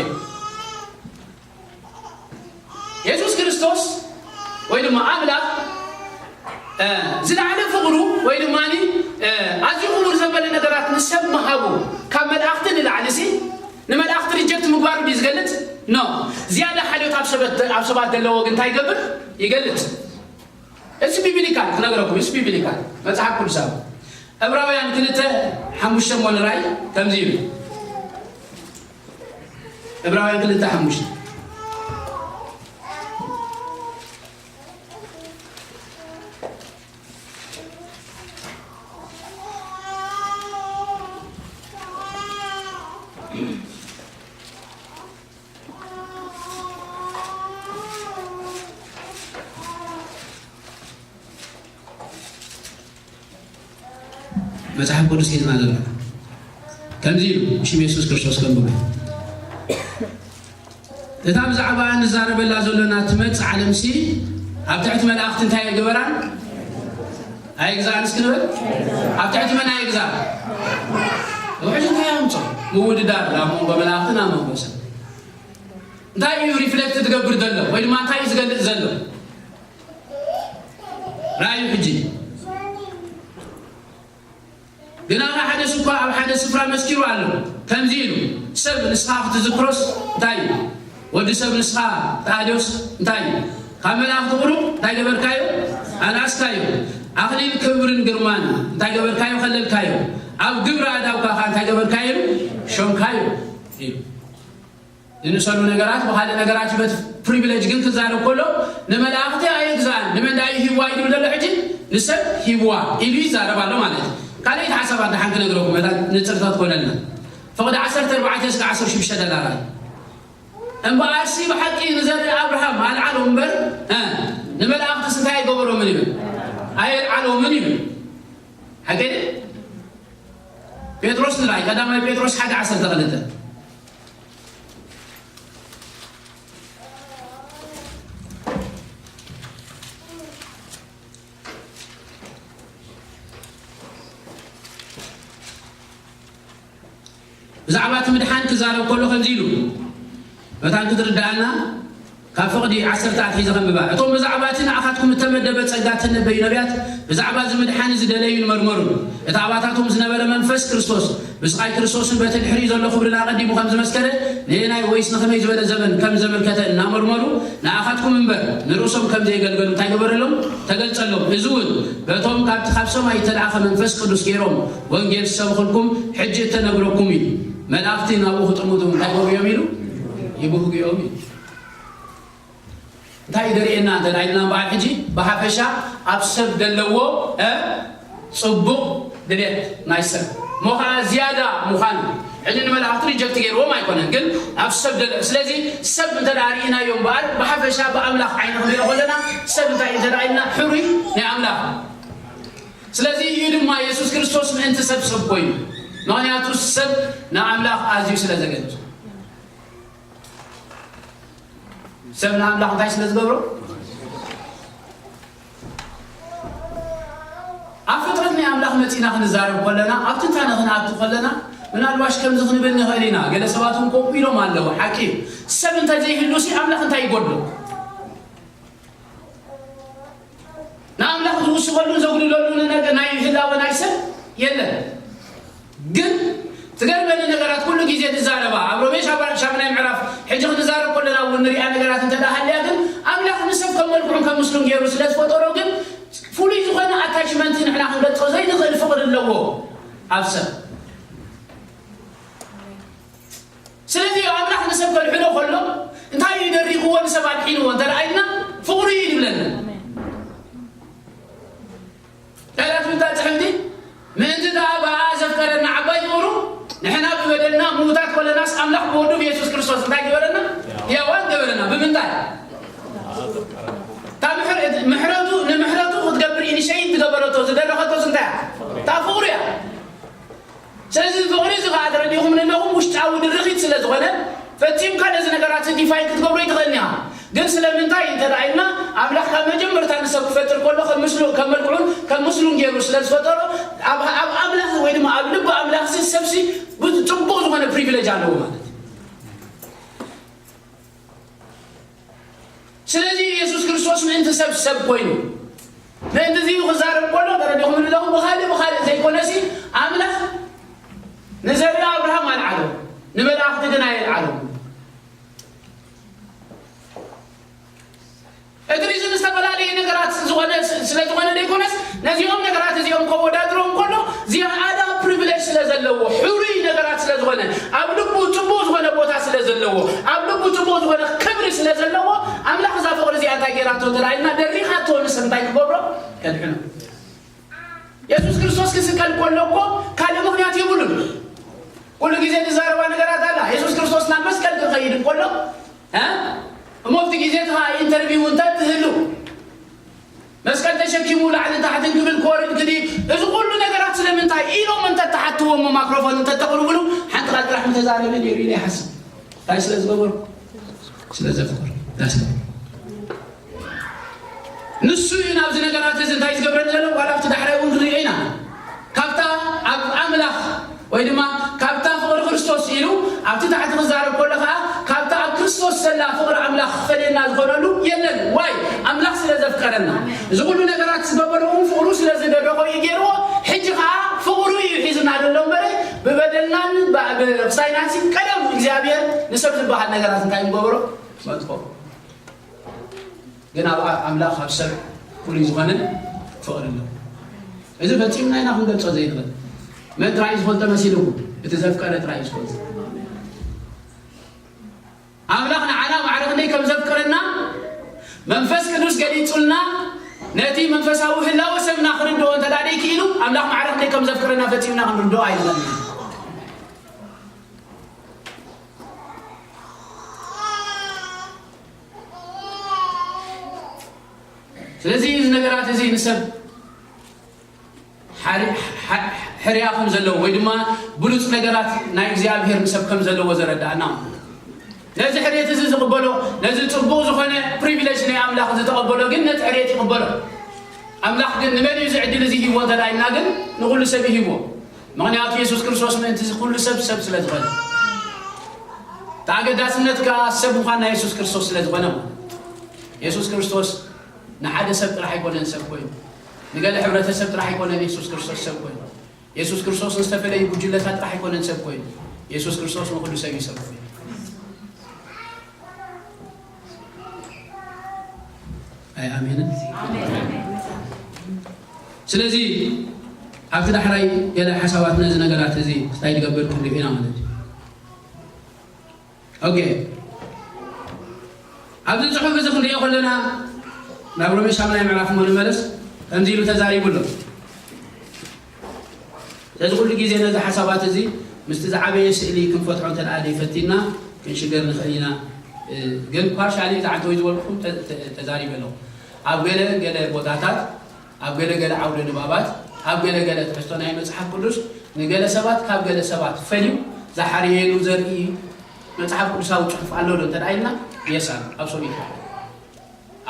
የሱስ ክርስቶስ ወይ ድማ ኣምላኽ ዝለዓለ ፍቕሩ ወይ ድማ ኣዝዩ ክቡር ዘበለ ነገራት ንሰብ ምሃቡ ካብ መላእኽቲ ንላዕሊ ሲ ንመላእኽቲ ሪጀክት ምግባሩ ድዩ ዝገልጽ? ኖ። ዝያዳ ሓልዮት ኣብ ሰባት ዘለዎ ግን እንታይ ይገብር? ይገልጽ። It's biblical ክነግረኩም፣ it's biblical መጽሓፍ ቅዱሳዊ። ዕብራውያን ክልተ ሓሙሽተ እሞ ንራይ ከምዚ ይብል። ዕብራውያን ክልተ ሓሙሽተ መጽሓፍ ቅዱስ ሒዝና ዘለና ከምዚ ኢሉ ሽም የሱስ ክርስቶስ ከንብቡ። እታ ብዛዕባ እንዛረበላ ዘለና ትመጽእ ዓለምሲ ኣብ ትሕቲ መላእኽቲ እንታይ ኣይግበራን? ኣይግዛእን እስኪ ንበል። ኣብ ትሕቲ መን ኣይግዛእ? ውሕጅ እንታይ ኣምጾ? ምውድዳር ኣብ መንጎ መላእኽትን ኣብ መንጎ ሰብ እንታይ እዩ ሪፍሌክት ዝገብር ዘሎ ወይ ድማ እንታይ እዩ ዝገልጽ ዘሎ? ራእዩ ሕጂ ግና ሓደ ስኳ ኣብ ሓደ ስፍራ መስኪሩ ኣሎ ከምዚ ኢሉ ሰብ ንስኻ ክትዝክሮስ እንታይ እዩ? ወዲ ሰብ ንስኻ ክትኣልዮስ እንታይ እዩ? ካብ መላእኽቲ ቁሩብ እንታይ ገበርካዮ? ኣንኣስካዮ። ኣኽሊል ክብርን ግርማን እንታይ ገበርካዮ? ከለልካዮ። ኣብ ግብሪ ኣዳውካ ኸዓ እንታይ ገበርካዮ? ሾምካዮ ኢሉ። ዝንእሰሉ ነገራት ብኻልእ ነገራት እዩ በቲ ፕሪቪሌጅ ግን ክዛረብ ከሎ ንመላእኽቲ ኣየግዛእን ንመን ደኣ እዩ ሂብዋ ኢሉ ዘሎ ሕጂ ንሰብ ሂብዋ ኢሉ ይዛረብ ኣሎ ማለት እዩ። ካልኣይቲ ሓሳብ ኣድሓን ክነግረኩም እታ ንጽርታ ትኮነልና ፍቕዲ ዓሰርተ ኣርባዕተ እስከ ዓሰርተ ሽዱሽተ ደላላ እዩ። እምበኣርሲ ብሓቂ ንዘርኢ ኣብርሃም ኣልዓሎ እምበር ንመላእኽትስ እንታይ ኣይገበሮምን ይብል ኣየልዓሎምን ይብል። ሓቂ ጴጥሮስ ንርኣይ ቀዳማይ ጴጥሮስ ሓደ ዓሰርተ ክልተ ብዛዕባ እቲ ምድሓን ክዛረብ ከሎ ከምዚ ኢሉ፣ መታን ክትርድኣና ካብ ፍቕዲ ዓሰርተ ኣትሒዘ ከንብባ። እቶም ብዛዕባ እቲ ንኣኻትኩም እተመደበ ጸጋ እተነበዩ ነቢያት፣ ብዛዕባ እዚ ምድሓን እዚ ደለዩን መርመሩን። እቲ ኣባታቶም ዝነበረ መንፈስ ክርስቶስ፣ ብስቓይ ክርስቶስን በቲ ድሕሪኡ ዘሎ ክብርን ኣቐዲሙ ከም ዝመስከረ፣ ንየናይ ወይስ ንኸመይ ዝበለ ዘመን ከም ዘመልከተ እናመርመሩ፣ ንኣኻትኩም እምበር ንርእሶም ከም ዘየገልገሉ እንታይ ገበረሎም? ተገልጸሎም። እዚ እውን በቶም ካብቲ ካብ ሰማይ እተላእኸ መንፈስ ቅዱስ ገይሮም ወንጌል ዝሰብኹልኩም ሕጂ እተነግረኩም እዩ። መላእኽቲ ናብኡ ክጥምቱ እንታይ ገብሩ እዮም ኢሉ? ይብህጉ እዮም ኢሉ። እንታይ እዩ ዘርእየና እንተ ኢልና እምበኣር ሕጂ ብሓፈሻ ኣብ ሰብ ዘለዎ፣ እ፣ ጽቡቕ ድሌት ናይ ሰብ እሞ ኸዓ ዝያዳ ምዃኑ። ሕጂ ንመላእኽቲ ሪጀክት ገይርዎም ኣይኮነን፣ ግን ኣብ ሰብ ደለ-፣ ስለዚ ሰብ እንተ ደኣ ርኢናዮ እምበኣር ብሓፈሻ ብኣምላኽ ዓይኒ ክንሪኦ ከለና ሰብ እንታይ እዩ እንተ ደኣ ኢልና ሕሩይ ናይ ኣምላኽ። ስለዚ እዩ ድማ የሱስ ክርስቶስ ምእንቲ ሰብ ሰብ ኮይኑ። ምኽንያቱ ሰብ ንኣምላኽ ኣዝዩ ስለ ዘገድሶ። ሰብ ንኣምላኽ እንታይ ስለ ዝገብሮ? ኣብ ፍጥረት ናይ ኣምላኽ መጺና ክንዛረብ ከለና፣ ኣብ ትንታነ ክንኣቱ ከለና፣ ምናልባሽ ከምዚ ክንብል ንኽእል ኢና። ገለ ሰባት እውን ከምኡ ኢሎም ኣለዉ። ሓቂ እዩ። ሰብ እንተ ዘይህሉሲ ኣምላኽ እንታይ ይጎድሎ? ንኣምላኽ ዝውስኸሉን ዘጉድለሉን ነገር ናይ ህላወ ናይ ሰብ የለን። ግን ትገርመኒ ነገራት ኩሉ ግዜ ዝዛረባ፣ ኣብ ሮሜ ሻባ-፣ ሻምናይ ምዕራፍ ሕጂ ክንዛረብ ከለና እውን ንሪኣ ነገራት እንተ ደኣ ሃልያ፣ ግን ኣምላኽ ንሰብ ከም መልክዑን ከም ምስሉን ገይሩ ስለ ዝፈጠሮ፣ ግን ፍሉይ ዝኾነ ኣታችመንት ንሕና ክንገልጾ ዘይንኽእል ፍቕሪ ኣለዎ ኣብ ሰብ። ስለዚ ኣምላኽ ንሰብ ከድሕኖ ከሎ እንታይ እዩ ደሪኽዎ? ንሰብ ኣድሒንዎ እንተ ደኣ ኢልና ፍቕሩ እዩ ዝብለና። ኣሜን። ቃላት ምንታይ ጽሕፍቲ? ምእንቲ ደኣ ብኣኣ ዘፍቀረና ዓባይ ፍቕሩ ንሕና ብበደልና ምዉታት ከለናስ ኣምላኽ ብወዱ ብየሱስ ክርስቶስ እንታይ ገበረና? ሕያዋን ገበረና። ብምንታይ? እታ ምሕረ-፣ ምሕረቱ፣ ንምሕረቱ ክትገብር ኢኒሸይት ዝገበረቶ፣ ዝደረኸቶስ እንታይ እያ? እታ ፍቕሩ እያ። ስለዚ ፍቕሪ እዚ ኸዓ ተረዲእኹም ኣለኹም፣ ውሽጣዊ ድርኺት ስለ ዝኾነ፣ ፈጺምካ ነዚ ነገራት ዲፋይን ክትገብሮ ኣይትኽእልን ኢኻ። ግን ስለምንታይ እንተ ደኣ ኢልና፣ ኣምላኽ ካብ መጀመርታ ንሰብ ክፈጥር ከሎ ከም ምስሉ፣ ከም መልክዑን ከም ምስሉን ገይሩ ስለ ዝፈጠሮ፣ ኣብ፣ ኣብ ኣምላኽ ወይ ድማ ኣብ ልቢ ኣምላኽሲ ሰብሲ ጽቡቕ ዝኾነ ፕሪቪሌጅ ኣለዎ ማለት እዩ። ስለዚ የሱስ ክርስቶስ ምእንቲ ሰብ ሰብ ኮይኑ፣ ምእንቲ እዚ ክዛረብ ከሎ ተረዲኹም ኣለኹም፣ ብኻልእ ብኻልእ ዘይኮነሲ ኣምላኽ ንዘርኢ ኣብርሃም ኣልዓሎ፣ ንመላእኽቲ ግን ኣየልዓሎም። እቲ ሪዝን ዝተፈላለየ ነገራት ዝኾነ፣ ስለ ዝኾነ ዘይኮነስ፣ ነዚኦም ነገራት እዚኦም ከወዳድሮም ከሎ ዝያዳ ፕሪቪሌጅ ስለ ዘለዎ፣ ሕሩይ ነገራት ስለ ዝኾነ፣ ኣብ ልቡ ጽቡቕ ዝኾነ ቦታ ስለ ዘለዎ፣ ኣብ ልቡ ጽቡቕ ዝኾነ ክብሪ ስለ ዘለዎ፣ ኣምላኽ እዛ ፍቕሪ እዚኣ እንታይ ገይራቶ እንተ ደኣ ኢልና፣ ደሪኻቶ ንሰብ እንታይ ክገብሮ? ከድሕኖ። የሱስ ክርስቶስ ክስቀል ከሎ እኮ ካልእ ምኽንያት የብሉን። ኩሉ ግዜ ንዛረባ ነገራት ኣላ። የሱስ ክርስቶስ ናብ መስቀል ክኸይድ እንከሎ፣ እ? እሞ ኣብቲ ግዜ እቲ ኸኣ ኢንተርቪው እንተ ትህሉ፣ መስቀል ተሸኪሙ ላዕልን ታሕትን ክብል ክወርድ ክዲ፣ እዚ ኩሉ ነገራት ስለምንታይ ኢሎም እንተ ተሓትዎ፣ እሞ ማክሮፎን እንተ ተቕርብሉ፣ ሓንቲ ቃል ጥራሕ ምተዛረበ ነይሩ ኢለ ይሓስብ። እንታይ ስለ ዝገበሩ? ስለ ዘፍቅር። ዳስ ንሱ እዩ ናብዚ ነገራት እዚ እንታይ ዝገብረኒ ዘሎ? ዋላ ኣብቲ ዳሕራይ እውን ክንሪኦ ኢና። ካብታ ኣብ ኣምላኽ ወይ ድማ ካብታ ፍቕሪ ክርስቶስ ኢሉ ኣብቲ ታሕቲ ክዛረብ ከሎ ኸዓ፣ ካብታ ኣብ ክርስቶስ ዘላ ፍቕሪ ኣምላኽ ክፈልየና ዝኾነሉ የለን። ዋይ? ኣምላኽ ስለ ዘፍቀረና። እዚ ኩሉ ነገራት ዝገበሮ እውን ፍቕሩ ስለ ዝደረኾ እዩ ገይርዎ። ሕጂ ኸዓ ፍቕሩ እዩ ሒዙና ዘሎ እምበረ፣ ብበደልናን ብ-፣ ብክሳይናሲ ቀደም እግዚኣብሔር ንሰብ ዝበሃል ነገራት እንታይ ምገበሮ? መጥቆ። ግን ኣብ ኣምላኽ ኣብ ሰብ ፍሉይ ዝኾነ ፍቕሪ ኣሎ። እዚ ፈጺምና ኢና ክንገልጾ ዘይንኽእል። መን ጥራይ እዩ ዝፈልጦ መሲልኩም? እቲ ዘፍቀረ ጥራይ እዩ ዝፈልጦ። ኣምላኽ ንዓና ማዕረ ክንደይ ከም ዘፍቅረና መንፈስ ቅዱስ ገሊጹልና፣ ነቲ መንፈሳዊ ህላወ ሰብና ክርድኦ እንተ ደኣ ደይክኢሉ፣ ኣምላኽ ማዕረ ክንደይ ከም ዘፍቅረና ፈጺምና ክንርድኦ ኣይንኽእልን። ስለዚ እዚ ነገራት እዚ ንሰብ ሓሪ-፣ ሓ-፣ ሕርያ ከም ዘለዎ ወይ ድማ ብሉጽ ነገራት ናይ እግዚኣብሔር ንሰብ ከም ዘለዎ ዘረዳእና። ነዚ ሕርየት እዚ ዝቕበሎ፣ ነዚ ጽቡቕ ዝኾነ ፕሪቪሌጅ ናይ ኣምላኽ ዝተቐበሎ ግን ነቲ ሕርየት ይቕበሎ። ኣምላኽ ግን ንመን እዩ እዚ ዕድል እዚ ሂብዎ እንተ ደኣ ኢልና ግን ንኹሉ ሰብ እዩ ሂብዎ። ምኽንያቱ የሱስ ክርስቶስ ምእንቲ እዚ ኩሉ ሰብ ሰብ ስለ ዝኾነ፣ እቲ ኣገዳስነት ከኣ ሰብ ምዃን ናይ የሱስ ክርስቶስ ስለ ዝኾነ ማለት። የሱስ ክርስቶስ ንሓደ ሰብ ጥራሕ ኣይኮነን ሰብ ኮይኑ፣ ንገለ ሕብረተሰብ ጥራሕ ኣይኮነን የሱስ ክርስቶስ ሰብ ኮይኑ። የሱስ ክርስቶስ ንዝተፈለዩ ጉጅለታት ጥራሕ ኣይኮነን ሰብ ኮይኑ። የሱስ ክርስቶስ ንኹሉ ሰብ እዩ ሰብ ኮይኑ። ኣይ ኣሜንን። ስለዚ ኣብቲ ዳሕራይ ገለ ሓሳባት ነዚ ነገራት እዚ እንታይ ዝገብር ክንሪኦ ኢና ማለት እዩ። ኦኬ፣ ኣብዚ ጽሑፍ እዚ ክንሪኦ ከለና ናብ ሮሜ ሻምናይ ምዕራፍ እሞ ንመለስ። ከምዚ ኢሉ ተዛሪቡ ኣሎ። ስለዚ ኩሉ ግዜ ነዚ ሓሳባት እዚ ምስቲ ዝዓበየ ስእሊ ክንፈትሖ እንተ ደኣ ዘይፈቲና ክንሽገር ንኽእል ኢና። እ፣ ግን ፓርሻሊ ዝዓንተወይ ዝበልኩኹም ተ-፣ ተ-፣ ተዛሪበ ኣለኹ። ኣብ ገለ ገለ ቦታታት፣ ኣብ ገለ ገለ ዓውደ ንባባት፣ ኣብ ገለ ገለ ትሕዝቶ ናይ መጽሓፍ ቅዱስ ንገለ ሰባት ካብ ገለ ሰባት ፈልዩ ዝሓርየሉ ዘርኢ መጽሓፍ ቅዱሳዊ ጽሑፍ ኣሎ ዶ እንተ ደኣ ኢልና፣ የስ ኣሎ። ኣብ ሰው ይትረፍ።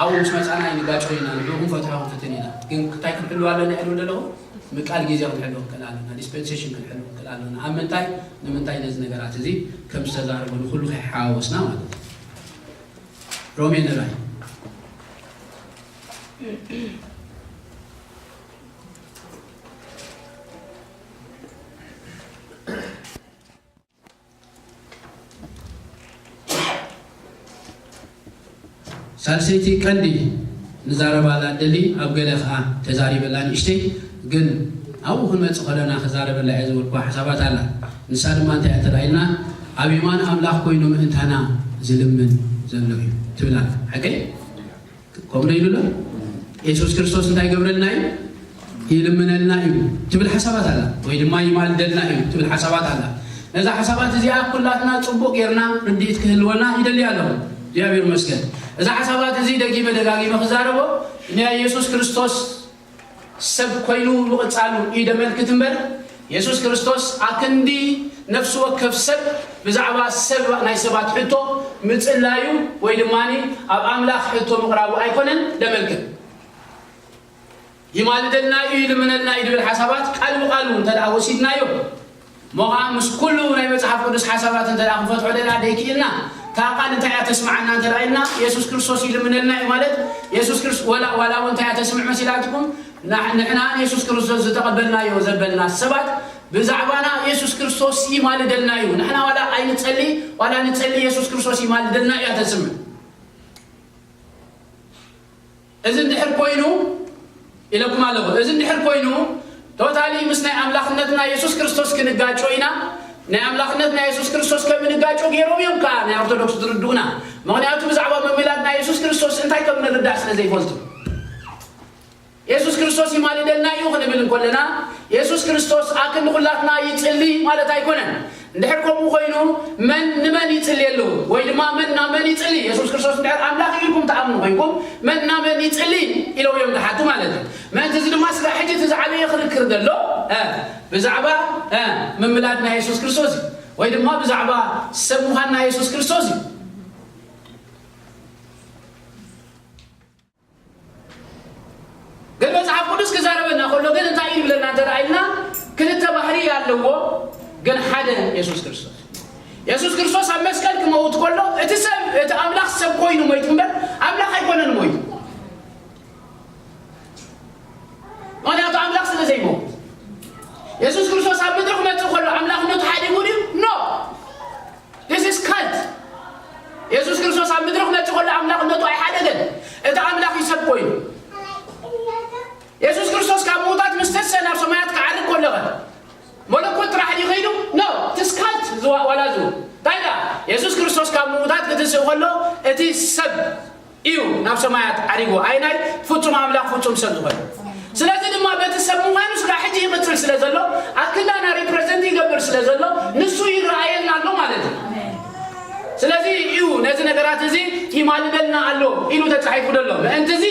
ኣብኡ ምስ መጻና ኣይንጋጮ ኢና፣ ንዕኡ ክንፈትሖ ክንፍትን ኢና። ግን እንታይ ክንሕሉ ኣለና ኢሉ ዘለኹ? ምቃል ግዜ ክንሕሉ ክንክእል ኣለና፣ ዲስፔንሴሽን ክንሕሉ ክንክእል ኣለና። ኣብ ምንታይ፣ ንምንታይ ነዚ ነገራት እዚ ከም ዝተዛረበ ንኹሉ ከይሓዋወስና ማለት እዩ። ሮሜ ንራይ። ሳልሰይቲ ቀንዲ ንዛረባላ ደሊ ኣብ ገለ ከኣ ተዛሪበላ ንእሽተይ፣ ግን ኣብኡ ክንመጽእ ከለና ክዛረበላ እየ ዝበልኩዋ ሓሳባት ኣላ። ንሳ ድማ እንታይ እያ ተባሂልና? ኣብ የማን ኣምላኽ ኮይኑ ምእንታና ዝልምን ዘሎ እዩ ትብል ኣላ። ሓቀይ? ከምኡ ዶ ኢሉ ኣሎ? የሱስ ክርስቶስ እንታይ ይገብረልና እዩ? ይልምነልና እዩ ትብል ሓሳባት ኣላ፣ ወይ ድማ ይማልደልና እዩ ትብል ሓሳባት ኣላ። ነዛ ሓሳባት እዚኣ ኩላትና ጽቡቕ ጌርና ርድኢት ክህልወና ይደሊ ኣለኹ። እግዚኣብሔር ይመስገን። እዛ ሓሳባት እዚ ደጊመ ደጋጊመ ክዛረቦ፣ ናይ የሱስ ክርስቶስ ሰብ ኮይኑ ምቕጻሉ እዩ ደመልክት እምበር፣ የሱስ ክርስቶስ ኣክንዲ ነፍሲ ወከፍ ሰብ ብዛዕባ ሰብ፣ ናይ ሰባት ሕቶ ምጽላዩ ወይ ድማ ኣብ ኣምላኽ ሕቶ ምቕራቡ ኣይኮነን ደመልክት። ይማልደልና እዩ፣ ይልምነልና እዩ ዝብል ሓሳባት ቃል ብቃሉ እንተ ደኣ ወሲድናዮ፣ እሞ ኸዓ ምስ ኩሉ ናይ መጽሓፍ ቅዱስ ሓሳባት እንተ ደኣ ክንፈትሖ ደኣ ደይክኢልና፣ እታ ቃል እንታይ እያ ተስምዓና እንተ ደኣ ኢልና፣ የሱስ ክርስቶስ ይልምነልና እዩ ማለት፣ የሱስ ክርስ-፣ ዋላ፣ ዋላ እውን እንታይ እያ ተስምዕ መሲላትኩም? ና-፣ ንሕና ንየሱስ ክርስቶስ ዝተቐበልናዮ ዘበልና ሰባት ብዛዕባና የሱስ ክርስቶስ ይማልደልና እዩ። ንሕና ዋላ ኣይንጸሊ፣ ዋላ ንጸሊ፣ የሱስ ክርስቶስ ይማልደልና እያ ተስምዕ። እዚ እንድሕር ኮይኑ፣ ኢለኩም ኣለኹ፣ እዚ እንድሕር ኮይኑ፣ ቶታሊ ምስ ናይ ኣምላኽነትና የሱስ ክርስቶስ ክንጋጮ ኢና። ናይ ኣምላኽነት ናይ የሱስ ክርስቶስ ከም እንጋጮ ገይሮም እዮም ከኣ ናይ ኦርቶዶክስ ዝርድኡና። ምኽንያቱ ብዛዕባ ምምላድ ናይ የሱስ ክርስቶስ እንታይ ከም ንርዳእ ስለ ዘይፈልጡ። የሱስ ክርስቶስ ይማልደልና እዩ ክንብል እንከለና፣ የሱስ ክርስቶስ ኣክንዲ ኩላትና ይጽሊ ማለት ኣይኮነን። እንድሕር ከምኡ ኮይኑ፣ መን ንመን ይጽሊ ኣለዉ? ወይ ድማ መን ናብ መን ይጽሊ? የሱስ ክርስቶስ እንድሕር ኣምላኽ እዩ ኢልኩም ትኣምኑ ኮይንኩም፣ መን ናብ መን ይጽሊ ኢሎም እዮም ዝሓቱ ማለት እዩ። ምእንቲ እዚ ድማ ስጋዕ ሕጂ እቲ ዝዓበየ ክርክር ዘሎ፣ እ፣ ብዛዕባ፣ እ፣ ምምላድ ናይ የሱስ ክርስቶስ እዩ። ወይ ድማ ብዛዕባ ሰብ ምዃን ናይ የሱስ ክርስቶስ እዩ። ግን መጽሓፍ ቅዱስ ክዛረበና ከሎ ግን እንታይ እዩ ይብለና እንተ ደኣ ኢልና፣ ክልተ ባህሪ ኣለዎ፣ ግን ሓደ የሱስ ክርስቶስ። የሱስ ክርስቶስ ኣብ መስቀል ክመውት ከሎ፣ እቲ ሰብ፣ እቲ ኣምላኽ ሰብ ኮይኑ ሞይቱ እምበር፣ ኣምላኽ ኣይኮነን ሞይቱ። ምኽንያቱ ኣምላኽ ስለ ዘይመውት። የሱስ ክርስቶስ ኣብ ምድሪ ክመጽእ ከሎ ኣምላኽነቱ ሓዲጉ ድዩ? ኖ። This is cult። የሱስ ክርስቶስ ኣብ ምድሪ ክመጽእ ከሎ ኣምላኽነቱ ኣይሓደገን። እቲ ኣምላኽ እዩ ሰብ ኮይኑ። የሱስ ክርስቶስ ካብ ምዉታት ምስ ተንስአ ናብ ሰማያት ክዓርግ ከሎ ኸ መለኮት ጥራሕ ድዩ ከይዱ? ኖ። It is cult ዝዋ-፣ ዋላ ዝው። እንታይ ደኣ? የሱስ ክርስቶስ ካብ ምዉታት ክትንስእ ከሎ እቲ ሰብ እዩ ናብ ሰማያት ዓሪጉ። ኣይናይ ፍጹም ኣምላኽ ፍጹም ሰብ ዝኾነ። ስለዚ ድማ በቲ ሰብ ምዃኑ ስጋዕ ሕጂ ይቕጽል ስለ ዘሎ፣ ኣክንዳና ሪፕረዘንት ይገብር ስለ ዘሎ፣ ንሱ ይረኣየልና ኣሎ ማለት እዩ። ስለዚ እዩ ነዚ ነገራት እዚ ይማልደልና ኣሎ ኢሉ ተጻሒፉ ዘሎ። ምእንቲ እዚ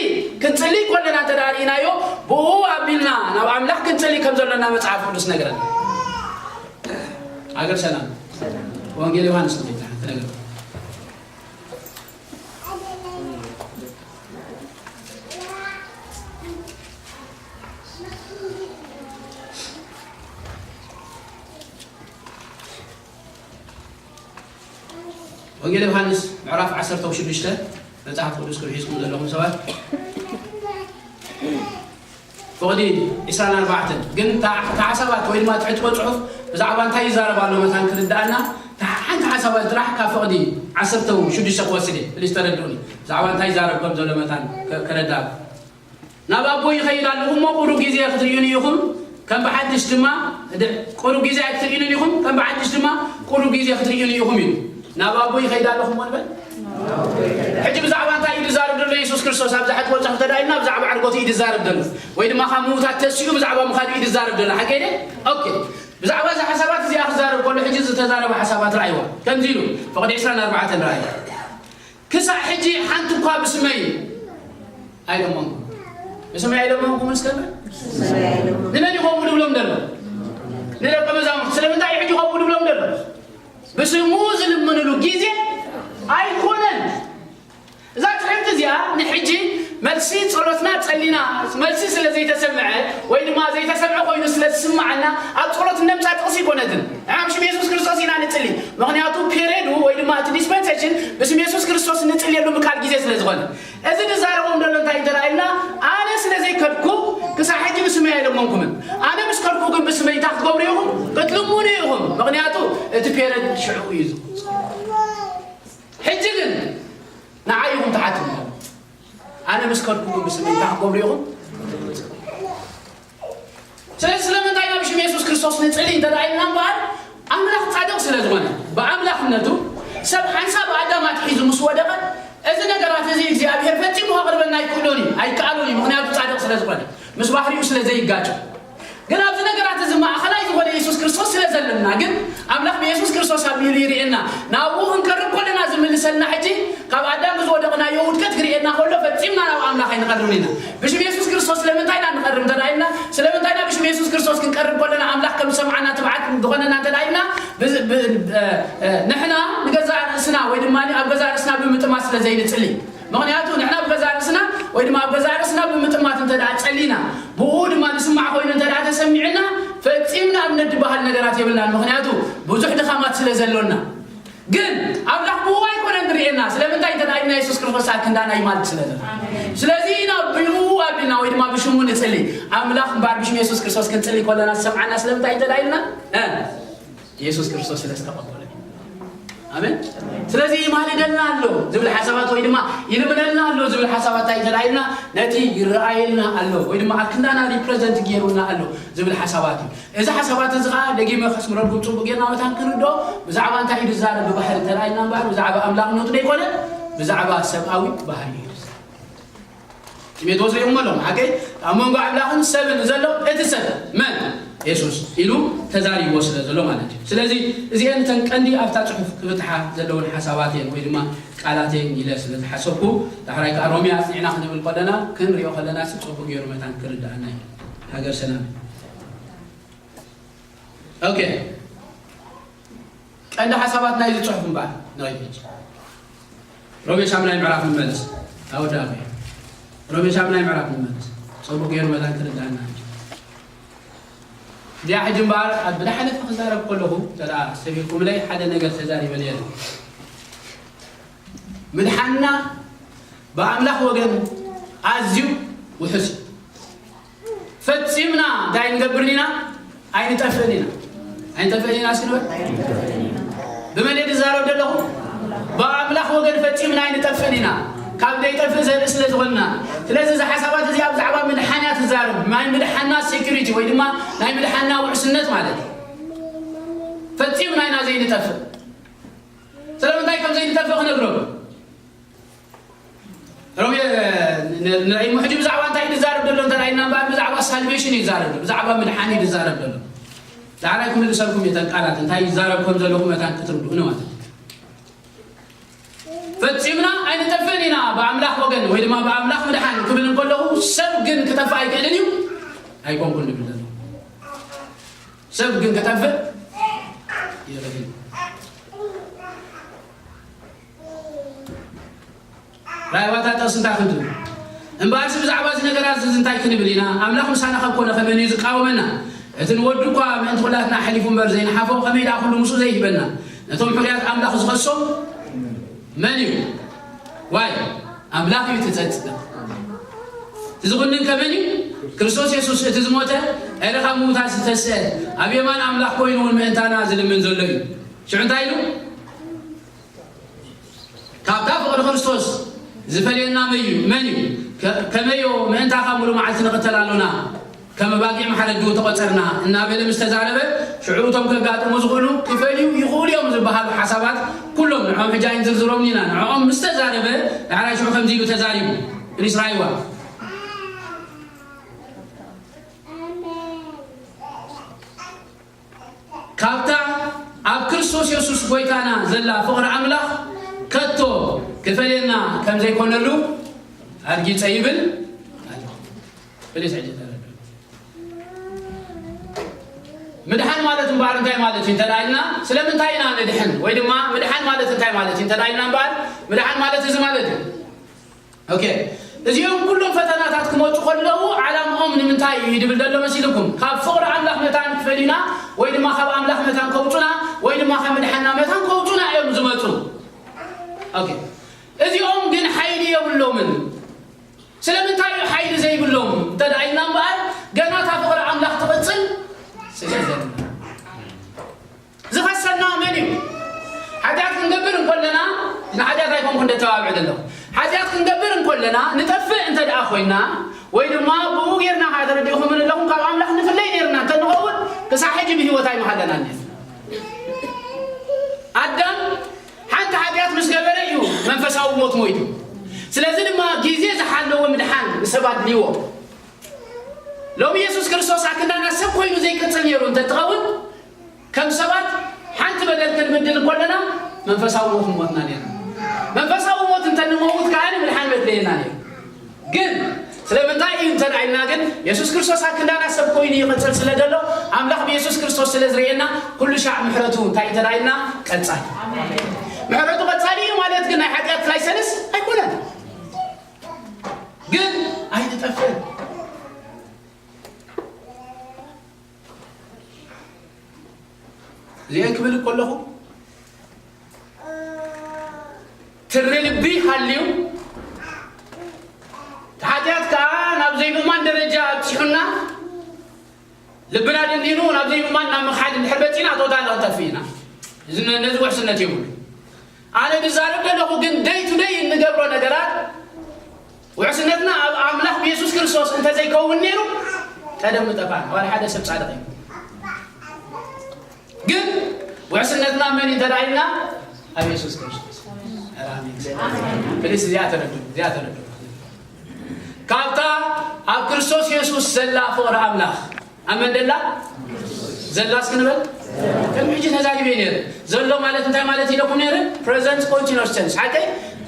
ክንጽሊ ከለና እንተ ደኣ ርኢናዮ፣ ብኡ ኣቢልና ናብ ኣምላኽ ክንጽሊ ከም ዘለና መጽሓፍ ቅዱስ ነገረና። ሃገር ሰላም። ወንጌል ዮሃንስ ነው ቤታ ተነገረ። ወንጌል ዮሃንስ ምዕራፍ ዓሰርተ ሽዱሽተ፣ መጽሓፍ ቅዱስ ክም ሒዝኩም ዘለኹም ሰባት፣ ፍቕዲ ዕስራን ኣርባዕተን። ግን እታ፣ እታ ሓሳባት ወይ ድማ ትሕትኮ ጽሑፍ ብዛዕባ እንታይ ይዛረብ ኣሎ መታን ክርድኣና፣ እታ ሓንቲ ሓሳባት ጥራሕ ካብ ፍቕዲ ዓሰርተ ሽዱሽተ ክወስድ እየ፣ ፕሊስ ተረድኡኒ። ብዛዕባ እንታይ ይዛረብ ከም ዘሎ መታን ከ-፣ ከረዳእ። ናብ ኣቦ ይኸይድ ኣለኹ እሞ ቁሩብ ግዜ ክትርእዩኒ ኢኹም፣ ከም ብሓድሽ ድማ፣ ድ-፣ ቁሩብ ግዜ ኣይክትርእዩኒ ኢኹም፣ ከም ብሓድሽ ድማ ቁሩብ ግዜ ክትርእዩኒ ኢኹም ኢሉ። ናብ ኣቦ ይኸይድ ኣለኹ እሞ ንበል። ሕጂ ብዛዕባ እንታይ እዩ ዝዛረብ ዘሎ የሱስ ክርስቶስ? ኣብ ዝሓትዎ ጽሑፍ ተዳኢልና ብዛዕባ ዕርገቱ እዩ ዝዛረብ ዘሎ፣ ወይ ድማ ካብ ምዉታት ተሲኡ ብዛዕባ ምኻዱ እዩ ዝዛረብ ዘሎ። ሓቂ ድየ? ኦኬ። ብዛዕባ እዚ ሓሳባት እዚኣ ክዛረብ ከሎ ሕጂ ዝተዛረበ ሓሳባት ረኣይዋ። ከምዚ ኢሉ፣ ፍቕዲ ዕስራን ኣርባዕተን ረኣይዋ። ክሳዕ ሕጂ ሓንቲ እኳ ብስመይ ኣይለመንኩም። ብስመይ ኣይለመንኩም እስከ በል። ንመን እዩ ከምኡ ድብሎም ዘሎ? ንደቀ መዛሙርቱ። ስለምንታይ እዩ ሕጂ ከምኡ ድብሎም ዘሎ? ብስሙ ዝልምንሉ ግዜ ኣይኮነን። እዛ ትሕምቲ እዚኣ ንሕጂ መልሲ ጸሎትና ጸሊና፣ መልሲ ስለ ዘይተሰምዐ ወይ ድማ ዘይተሰምዐ ኮይኑ ስለ ዝስምዓና ኣብ ጸሎት እነምጻ ጥቕሲ ኣይኮነትን። ንዓ ብሽም የሱስ ክርስቶስ ኢና ንጽሊ። ምኽንያቱ ፔሬዱ ወይ ድማ እቲ ዲስፐንሴሽን ብስም የሱስ ክርስቶስ ንጽልየሉ ምቃል ግዜ ስለ ዝኾነ። እዚ ንዛረቦም ዘሎ እንታይ እንተ ኢልና፣ ኣነ ስለ ዘይከድኩ ክሳብ ሕጂ ብስመይ ኣይለመንኩምን። ኣነ ምስ ከድኩ ግን ብስመይ እንታይ ክትገብሩ ኢኹም? ክትልምኑ ኢኹም። ምኽንያቱ እቲ ፔሬድ ሽዑ እዩ ዝቑጸር። ሕጂ ግን ንዓይ ኢኹም ትሓትዎ። ኣነ ምስ ከድኩ ግን ብስመይ እንታይ ክትገብሩ ኢኹም? ስለዚ ስለምንታይ ኢና ብሽም የሱስ ክርስቶስ ንጽሊ እንተ ደኣ ኢልና እምበኣር፣ ኣምላኽ ጻድቕ ስለ ዝኾነ፣ ብኣምላኽነቱ ሰብ ሓንሳብ ኣዳም ኣትሒዙ ምስ ወደቐ፣ እዚ ነገራት እዚ እግዚኣብሔር ፈጺሙ ከቕርበና ኣይክእሎን እዩ፣ ኣይከኣሎን እዩ፣ ምኽንያቱ ጻድቕ ስለ ዝኾነ፣ ምስ ባህሪኡ ስለ ዘይጋጮ። ግን ኣብዚ ነገራት እዚ ማእኸላይ ዝኾነ የሱስ ክርስቶስ ስለ ዘለና፣ ግን ኣምላኽ ብየሱስ ክርስቶስ ኣቢሉ ይርእየና። ናብኡ ክንቀርብ ከለና ዝምልሰልና ሕጂ ካብ ኣዳም ብዝወደቕናዮ ውድቀት ክርእየና ከሎ ፈጺምና ናብ ኣምላኽ ኣይንቐርብን ኢና። ብሽም የሱስ ክርስቶስ ስለምንታይ ኢና ንቐርብ እንተ ደኣ ኢልና፣ ስለምንታይ ኢና ብሽም የሱስ ክርስቶስ ክንቀርብ ከለና ኣምላኽ ከም ዝሰምዓና ትብዓት ዝኾነና እንተ ደኣ ኢልና፣ ብዝ-፣ ብ-፣ እ፣ እ፣ ንሕና ንገዛእ ርእስና ወይ ድማ ኣብ ገዛእ ርእስና ብምጥማት ስለ ዘይንጽሊ። ምኽንያቱ ንሕና ብገዛእ ርእስና ወይ ድማ ኣብ ገዛእ ርእስና ብምጥማት እንተ ደኣ ጸሊና፣ ብኡ ድማ ንስማዕ ኮይኑ እንተ ደኣ ተሰሚዕና፣ ፈጺምና እምነት ዝበሃል ነገራት የብልናን። ምኽንያቱ ብዙሕ ድኻማት ስለ ዘሎና። ግን ኣምላኽ ብኡ ኣይኮነን ዝርእየና። ስለምንታይ እንተ ደኣ ኢልና የሱስ ክርስቶስ ኣብ ክንዳና ይማልድ ስለ ዘሎ። ስለዚ ኢና ብኡ ኣቢልና ወይ ድማ ብሽሙ ንጽሊ። ኣምላኽ እምበኣር ብሽም የሱስ ክርስቶስ ክንጽሊ ከለና ዝሰምዓና ስለምንታይ እንተ ደኣ ኢልና፣ እ፣ የሱስ ክርስቶስ ስለ ዝተቐበለ። ኣሜን። ስለዚ ይማልደልና ኣሎ ዝብል ሓሳባት ወይ ድማ ይልምነልና ኣሎ ዝብል ሓሳባት እንታይ እንተ ደኣ ኢልና፣ ነቲ ይረኣየልና ኣሎ ወይ ድማ ኣብ ክንዳና ሪፕረዘንት ገይሩልና ኣሎ ዝብል ሓሳባት እዩ። እዚ ሓሳባት እዚ ኸኣ ደጊመ ከስምረልኩም ጽቡቕ ጌርና መታን ክንርድኦ፣ ብዛዕባ እንታይ እዩ ዝዛረብ ብባህሪ እንተ ደኣ ኢልና እምበኣር፣ ብዛዕባ ኣምላኽነቱ ዘይኮነ፣ ብዛዕባ ሰብኣዊ ባህሪ እዩ ዝዛረብ። ጢሞቴዎስ ሪእኹሞ ኣለኹም፣ ሓቀይ? ኣብ መንጎ ኣምላኽን ሰብን ዘሎ እቲ ሰብ መን? የሱስ ኢሉ ተዛሪብዎ ስለ ዘሎ ማለት እዩ። ስለዚ እዚአን እተን ቀንዲ ኣብታ ጽሑፍ ክፍትሓ ዘለወን ሓሳባት እየን ወይ ድማ ቃላት እየን ኢለ ስለ ዝሓሰብኩ፣ ዳሕራይ ከኣ ሮሜ ኣጽኒዕና ክንብል ከለና ክንሪኦ ከለና ጽቡቕ ገይሩ መታን ክርድኣና እዩ። ሃገር ሰላም። ኦኬ። ቀንዲ ሓሳባት ናይዚ ጽሑፍ እምበኣር ንኸይድ። ሮሜ ሻምናይ ምዕራፍ ንመለስ። ኣወዳእኩ። ሮሜ ሻምናይ ምዕራፍ ንመለስ። ጽቡቕ ገይሩ መታን ክርድኣና እዩ። እዚኣ ሕጂ እምበኣር ኣብ ብዝሓለፈ ክዛረብ ከለኹ፣ እንተ ደኣ ኣስተብሂልኩምለይ፣ ሓደ ነገር ተዛሪበ ነይረ። ምድሓንና ብኣምላኽ ወገን ኣዝዩ ውሑስ እዩ። ፈጺምና እንታይ ንገብርን ኢና? ኣይንጠፍእን ኢና። ኣይንጠፍእን ኢና እስኪ ንበል። ብመን እየ ዝዛረብ ዘለኹ? ብኣምላኽ ወገን ፈጺምና ኣይንጠፍእን ኢና። ካብ ዘይጠፍእ ዘርኢ ስለ ዝኾንና። ስለዚ እዛ ሓሳባት እዚኣ ብዛዕባ ምድሓን እያ ትዛረብ። ናይ ምድሓንና ሴኩሪቲ ወይ ድማ ናይ ምድሓንና ውሕስነት ማለት እዩ። ፈጺምና ኢና ዘይንጠፍእ። ስለምንታይ ከም ዘይንጠፍእ ክነግረኩም። ሮሜ፣ ን-፣ ንራእይ ሕጂ ብዛዕባ እንታይ እዩ ዝዛረብ ዘሎ እንተ ራእይና እምበኣር ብዛዕባ ሳልቬሽን እዩ ዝዛረብ ዘሎ፣ ብዛዕባ ምድሓን እዩ ዝዛረብ ዘሎ። ዳሕራይ ክምልሰልኩም እየ እተን ቃላት እንታይ ይዛረብ ከም ዘለኹ መታን ክትርድኡኒ ማለት እዩ። ፈጺምና ኣይንጠፍእን ኢና ብኣምላኽ ወገን ወይ ድማ ብኣምላኽ ምድሓን ክብል እንከለኹ ሰብ ግን ክጠፍእ ኣይክእልን እዩ ኣይኮንኩን ንብል ዘሎ። ሰብ ግን ክጠፍእ ይኽእል እዩ። ራእይዋታ ጥቕሲ እንታይ ክንትብል? እምበኣርሲ ብዛዕባ እዚ ነገራት እዚ እንታይ ክንብል ኢና? ኣምላኽ ምሳና ካብ ኮነ ከመን እዩ ዝቃወመና? እቲ ንወዱ እኳ ምእንቲ ኩላትና ኣሕሊፉ እምበር ዘይንሓፎ፣ ከመይ ደኣ ኩሉ ምስኡ ዘይህበና? ነቶም ሕሩያት ኣምላኽ ዝኸሶም መን እዩ? ዋይ ኣምላኽ እዩ ትጸጽእ። እቲ ዝኹንን ከመን እዩ? ክርስቶስ የሱስ እቲ ዝሞተ፣ ኤረ ካብ ምዉታት ዝተስአ፣ ኣብ የማን ኣምላኽ ኮይኑ እውን ምእንታና ዝልምን ዘሎ እዩ። ሽዑ እንታይ ኢሉ? ካብታ ፍቕሪ ክርስቶስ ዝፈልየና መን እዩ? መን እዩ? ከ-፣ ከመዮ ምእንታኻ ሙሉ መዓልቲ ንቕተል ኣሎና፣ ከም ኣባጊዕ ማሕረዱ ተቖጸርና እናበለ ምስ ተዛረበ፣ ሽዑ እቶም ከጋጥሙ ዝኽእሉ ክፈልዩ ይኽእሉ እዮም ዝበሃሉ ሓሳባት ኩሎም ንዕኦም ሕጂ ኣይንዝርዝሮምን ኢና። ንዕኦም ምስ ተዛረበ፣ ዳሕራይ ሽዑ ከምዚ ኢሉ ተዛሪቡ። ፕሊስ ራይዋ። ካብታ ኣብ ክርስቶስ የሱስ ጎይታና ዘላ ፍቕሪ ኣምላኽ ከቶ ክፈልየና ከም ዘይኮነሉ ኣርጊጸ ይብል ኣሎ። ፕሊስ ሕጂ ተረዱ። ምድሓን ማለት እምበኣር እንታይ ማለት እዩ እንተ ደኣ ኢልና፣ ስለምንታይ ኢና ንድሕን? ወይ ድማ ምድሓን ማለት እንታይ ማለት እዩ እንተ ደኣ ኢልና እምበኣር፣ ምድሓን ማለት እዚ ማለት እዩ። ኦኬ፣ እዚኦም ኩሎም ፈተናታት ክመጹ ከለዉ ዓላምኦም ንምንታይ እዩ ድብል ዘሎ መሲልኩም? ካብ ፍቕሪ ኣምላኽ መታን ክፈልዩና ወይ ድማ ካብ ኣምላኽ መታን ከውጹና ወይ ድማ ካብ ምድሓና መታን ከውጹና እዮም ዝመጹ። ኦኬ፣ እዚኦም ግን ሓይሊ የብሎምን። ስለምንታይ እዩ ሓይሊ ዘይብሎም እንተ ደኣ ኢልና እምበኣር፣ ገና እታ ፍቕሪ ኣምላኽ ትቕጽል ስለ ዘላ። ዝኸሰና መን እዩ? ሓጢኣት ክንገብር እንከለና፣ ንሓጢኣት ኣይኮንኩን ደተባብዕ ዘለኹ። ሓጢኣት ክንገብር እንከለና፣ ንጠፍእ እንተ ደኣ ኮይና፣ ወይ ድማ ብኡ ጌርና ከኣ ተረዲእኹምን ኣለኹም፣ ካብ ኣምላኽ ንፍለይ ኔርና እንተ ንኸውን፣ ክሳዕ ሕጂ ብህይወት ኣይምሃለናን ነይርና። ኣዳም ሓንቲ ሓጢኣት ምስ ገበረ እዩ መንፈሳዊ ሞት ሞይቱ። ስለዚ ድማ ግዜ ዝሓለወ ምድሓን ንሰብ ኣድልይዎ። ሎሚ የሱስ ክርስቶስ ኣክንዳና ሰብ ኮይኑ ዘይቅጽል ነይሩ እንተትኸውን፣ ከም ሰባት ሓንቲ በደል ክንብድል እንከለና መንፈሳዊ ሞት ምሞትና ነይርና። መንፈሳዊ ሞት እንተ ንመውት ከኣ ምድሓን መድለየና ነይሩ። ግን ስለምንታይ እዩ እንተ ደኣ ኢልና ግን የሱስ ክርስቶስ ኣክንዳና ሰብ ኮይኑ ይቕጽል ስለ ዘሎ ኣምላኽ ብየሱስ ክርስቶስ ስለ ዝርእየና ኩሉ ሻዕ ምሕረቱ እንታይ እንተ ደኣ ኢልና ቀጻሊ። ምሕረቱ ቀጻሊ እዩ ማለት ግን ናይ ሓጢኣት ላይሰንስ ኣይኮነን። ግን ኣይትጠፍእን። እዚአን ክብል ከለኹ ትሪ ልቢ ሃልዩ፣ እቲ ሓጢኣት ከኣ ናብ ዘይምእማን ደረጃ ኣብጺሑና፣ ልብና ደንዲኑ ናብ ዘይምእማን ናብ ምኽሓድ እንድሕር በጺና፣ ቶታል ክንጠፍእ ኢና። እዚ ነ-፣ ነዚ ውሕስነት የብሉ። ኣነ ዝዛረብ ዘለኹ ግን ደይ ቱ ደይ እንገብሮ ነገራት ውሕስነትና ኣብ ኣምላኽ ብየሱስ ክርስቶስ እንተዘይከውን ነይሩ፣ ቀደም ምጠፋእና። ዋላ ሓደ ሰብ ጻድቕ እዩ። ግን ውሕስነትና መን እዩ እንተ ደኣ ኢልና፣ ኣብ የሱስ ክርስቶስ። ኣሜን። ፕሊስ፣ እዚኣ ተረዱ፣ እዚኣ ተረዱ። ካብታ ኣብ ክርስቶስ የሱስ ዘላ ፍቕሪ ኣምላኽ፣ ኣብ መን ደላ? ዘላ እስኪ ንበል። ከም ሕጂ ተዛሪበ ነይረ። ዘሎ ማለት እንታይ ማለት ኢለኩም ነይረ? ፕሬዘንት ኮንቲኑስ ቴንስ። ሓቀይ?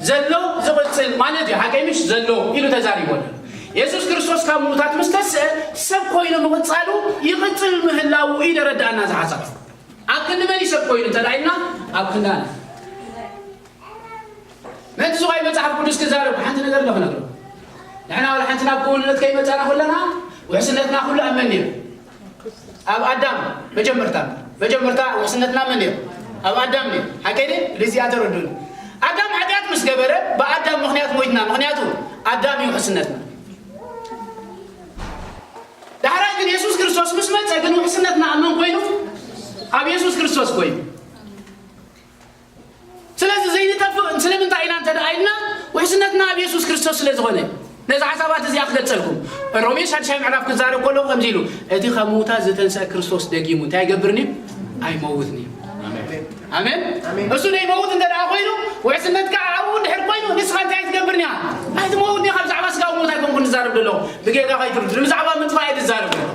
ዘሎ ዝቕጽል ማለት እዩ። ሓቀይ ምሽ? ዘሎ ኢሉ ተዛሪቡ ኣሎ። የሱስ ክርስቶስ ካብ ምዉታት ምስ ተስአ፣ ሰብ ኮይኑ ምቕጻሉ፣ ይቕጽል ምህላዉ እዩ ደረዳእና ዝሓሳብ። ኣብ ክንዲ መን እዩ ሰብ ኮይኑ እንተ ደኣ ኢልና፣ ኣብ ክንዳና። ምእንቲ ዝዋይ መጽሓፍ ቅዱስ ክዛረብ ሓንቲ ነገር ኣሎ ክነግረኩም። ንሕና ዋላ ሓንቲ ናብ ክውንነት ከይመጻና ከለና፣ ውሕስነትና ኩሉ ኣብ መን ነይሩ? ኣብ ኣዳም መጀመርታ። መጀመርታ ውሕስነትና መን ነይሩ? ኣብ ኣዳም ነይሩ። ሓቀይ ድየ? ልዚኣ ተረዱኒ። ኣዳም ሓጢኣት ምስ ገበረ፣ ብኣዳም ምኽንያት ሞይትና። ምኽንያቱ ኣዳም እዩ ውሕስነትና። ዳሕራይ ግን የሱስ ክርስቶስ ምስ መጸ ግን ውሕስነትና ኣብ መን ኮይኑ? ኣብ የሱስ ክርስቶስ ኮይኑ። ስለዚ ዘይንጠፍእ ስለምንታይ ኢና እንተ ደኣ ኢልና፣ ውሕስነትና ኣብ የሱስ ክርስቶስ ስለ ዝኾነ። ነዚ ሓሳባት እዚኣ ክገልጸልኩም። ሮሜ ሳድሻይ ምዕራፍ ክዛረብ ከሎ ከምዚ ኢሉ፣ "እቲ ካብ ምዉታት ዝተንስአ ክርስቶስ ደጊሙ እንታይ ኣይገብርን እዩ? ኣይመውትን እዩ." ኣሜን። ኣሜን። ኣሜን። እሱ ዘይመውት እንተ ደኣ ኮይኑ፣ ውሕስነት ከኣ ኣብኡ እንድሕር ኮይኑ፣ ንስኻ እንታይ ኣይትገብርን ኢኻ? ኣይትመውትን ኢኻ። ብዛዕባ ስጋዊ ሞት ኣይኮንኩን ዝዛረብ ዘለኹ። ብጌጋ ከይትርዱ። ብዛዕባ ምጥፋእ እየ ዝዛረብ ዘለኹ።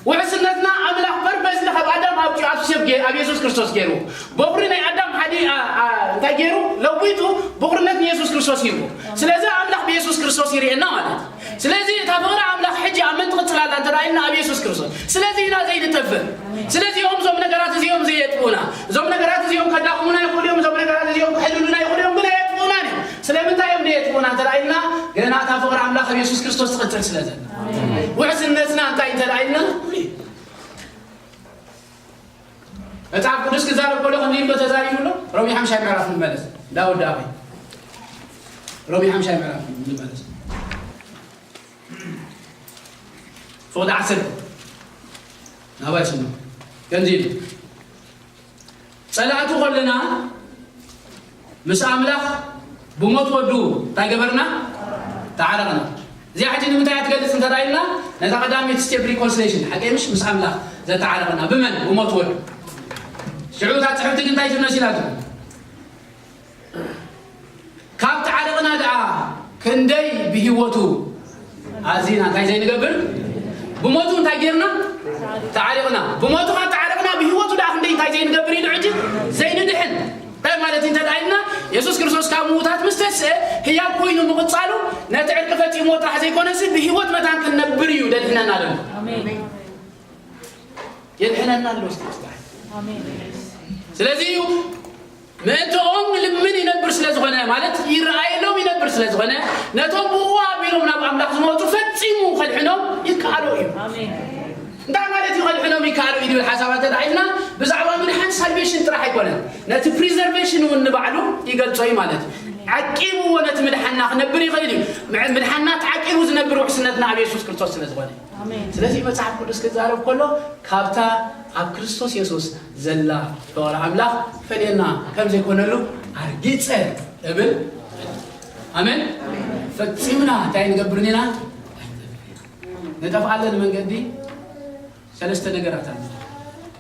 ውሕስነትና ኣምላኽ ፐርፐስሊ ካብ ኣዳም ኣብ፣ ኣብ ሰብ ገ-፣ ኣብ የሱስ ክርስቶስ ገይሩ። በኹሪ ናይ ኣዳም ሓዲ-፣ ኣ-፣ ኣ-፣ እንታይ ገይሩ? ለዊጡ ብኹርነት ንየሱስ ክርስቶስ ሂቡ። ስለዚ ኣምላኽ ብየሱስ ክርስቶስ ይርእየና ማለት እዩ። ስለዚ እታ ፍቕሪ ኣምላኽ ሕጂ ኣብ መን ትቕጽል ኣላ እንተ ደኣ ኢልና ኣብ የሱስ ክርስቶስ። ስለዚ ኢና ዘይንጠፍእ። ስለዚ እዮም እዞም ነገራት እዚኦም ዘየጥፉና። እዞም ነገራት እዚኦም ከዳኽሙና ይኽእሉ እዮም፣ እዞም ነገራት እዚኦም ክሕልሉና ይኽእሉ እዮም፣ ግን ኣየጥፉናን እዮም። ስለምንታይ እዮም ዘየጥፉና እንተ ደኣ ኢልና፣ ገና እታ ፍቕሪ ኣምላኽ ኣብ የሱስ ክርስቶስ ትቕጽል ስለ ዘላ። ውሕስነትና እንታይ እንተ ደኣ ኢልና፣ መጽሓፍ ቅዱስ ክዛረብ ከሎ ከምዚ ኢሉ ተዛሪቡ ኣሎ። ሮሜ ሓምሻይ ምዕራፍ ንመለስ። ዳውድ ዳዊት። ሮሜ ሓምሻይ ምዕራፍ ንመለስ። ፍቕዲ ዓሰርተ ናባይ ስሙ ከምዚ ኢሉ፣ ጸላእቱ ከለና ምስ ኣምላኽ ብሞት ወዱ እንታይ ገበርና? ተዓረቕና። እዚኣ ሕጂ ንምንታይ እያ ትገልጽ እንተ ኢልና፣ ነታ ቀዳመይቲ ስቴፕ ሪኮንሲሌሽን ሓቂ ምሽ ምስ ኣምላኽ ዘተዓረቕና ብመን? ብሞት ወዱ። ሽዑ እታ ጽሕፍቲ ግን እንታይ ትብል መሲላትኩም? ካብ ተዓረቕና ደኣ ክንደይ ብህይወቱ ኣዚና እንታይ ዘይንገብር? ብሞቱ እንታይ ጌርና? ተዓሪቕና። ብሞቱ ካብ ተዓረቕና ብህይወቱ ደኣ ክንደይ እንታይ ዘይንገብር ኢሉ ሕጂ ዘይንድሕን። እንታይ ማለት እዩ እንተ ደኣ ኢልና፣ የሱስ ክርስቶስ ካብ ምዉታት ምስ ተስአ ህያው ኮይኑ ምቕጻሉ ነቲ ዕርቂ ፈጺምዎ ጥራሕ ዘይኮነሲ ብህይወት መታን ክንነብር እዩ ደድሕነና ዘሎ። ኣሜን። የድሕነና ኣሎ እስቲ ጽባሕ። ኣሜን። ስለዚ እዩ ምእንትኦም ልምን ይነብር ስለ ዝኾነ፣ ማለት ይረኣየሎም ይነብር ስለ ዝኾነ፣ ነቶም ብእኡ ኣቢሎም ናብ ኣምላኽ ዝመጡ ፈጺሙ ከድሕኖም ይከኣሎ እዩ። ኣሜን። እንታይ ማለት እዩ ከድሕኖም ይከኣሎ እዩ ዝብል ሓሳባት ተዳዒልና ብዛዕባ ምድሓን ሳልቬሽን ጥራሕ ኣይኮነን፣ ነቲ ፕሪዘርቬሽን እውን ንባዕሉ ይገልጾ እዩ ማለት እዩ። ዓቂብዎ ነቲ ምድሓንና ክነብር ይኽእል እዩ። ምዕ-፣ ምድሓንና ተዓቂቡ ዝነብር ውሕስነትና ኣብ የሱስ ክርስቶስ ስለ ዝኾነ። ኣሜን። ስለዚ መጽሓፍ ቅዱስ ክዛረብ ከሎ ካብታ ኣብ ክርስቶስ የሱስ ዘላ ፍቕሪ ኣምላኽ ፈልየና ከም ዘይኮነሉ ኣርጊጸ እብል። ኣሜን። ፈጺምና እንታይ ንገብር ኢና? ንጠፍኣለን መንገዲ ሰለስተ ነገራት ኣሎ።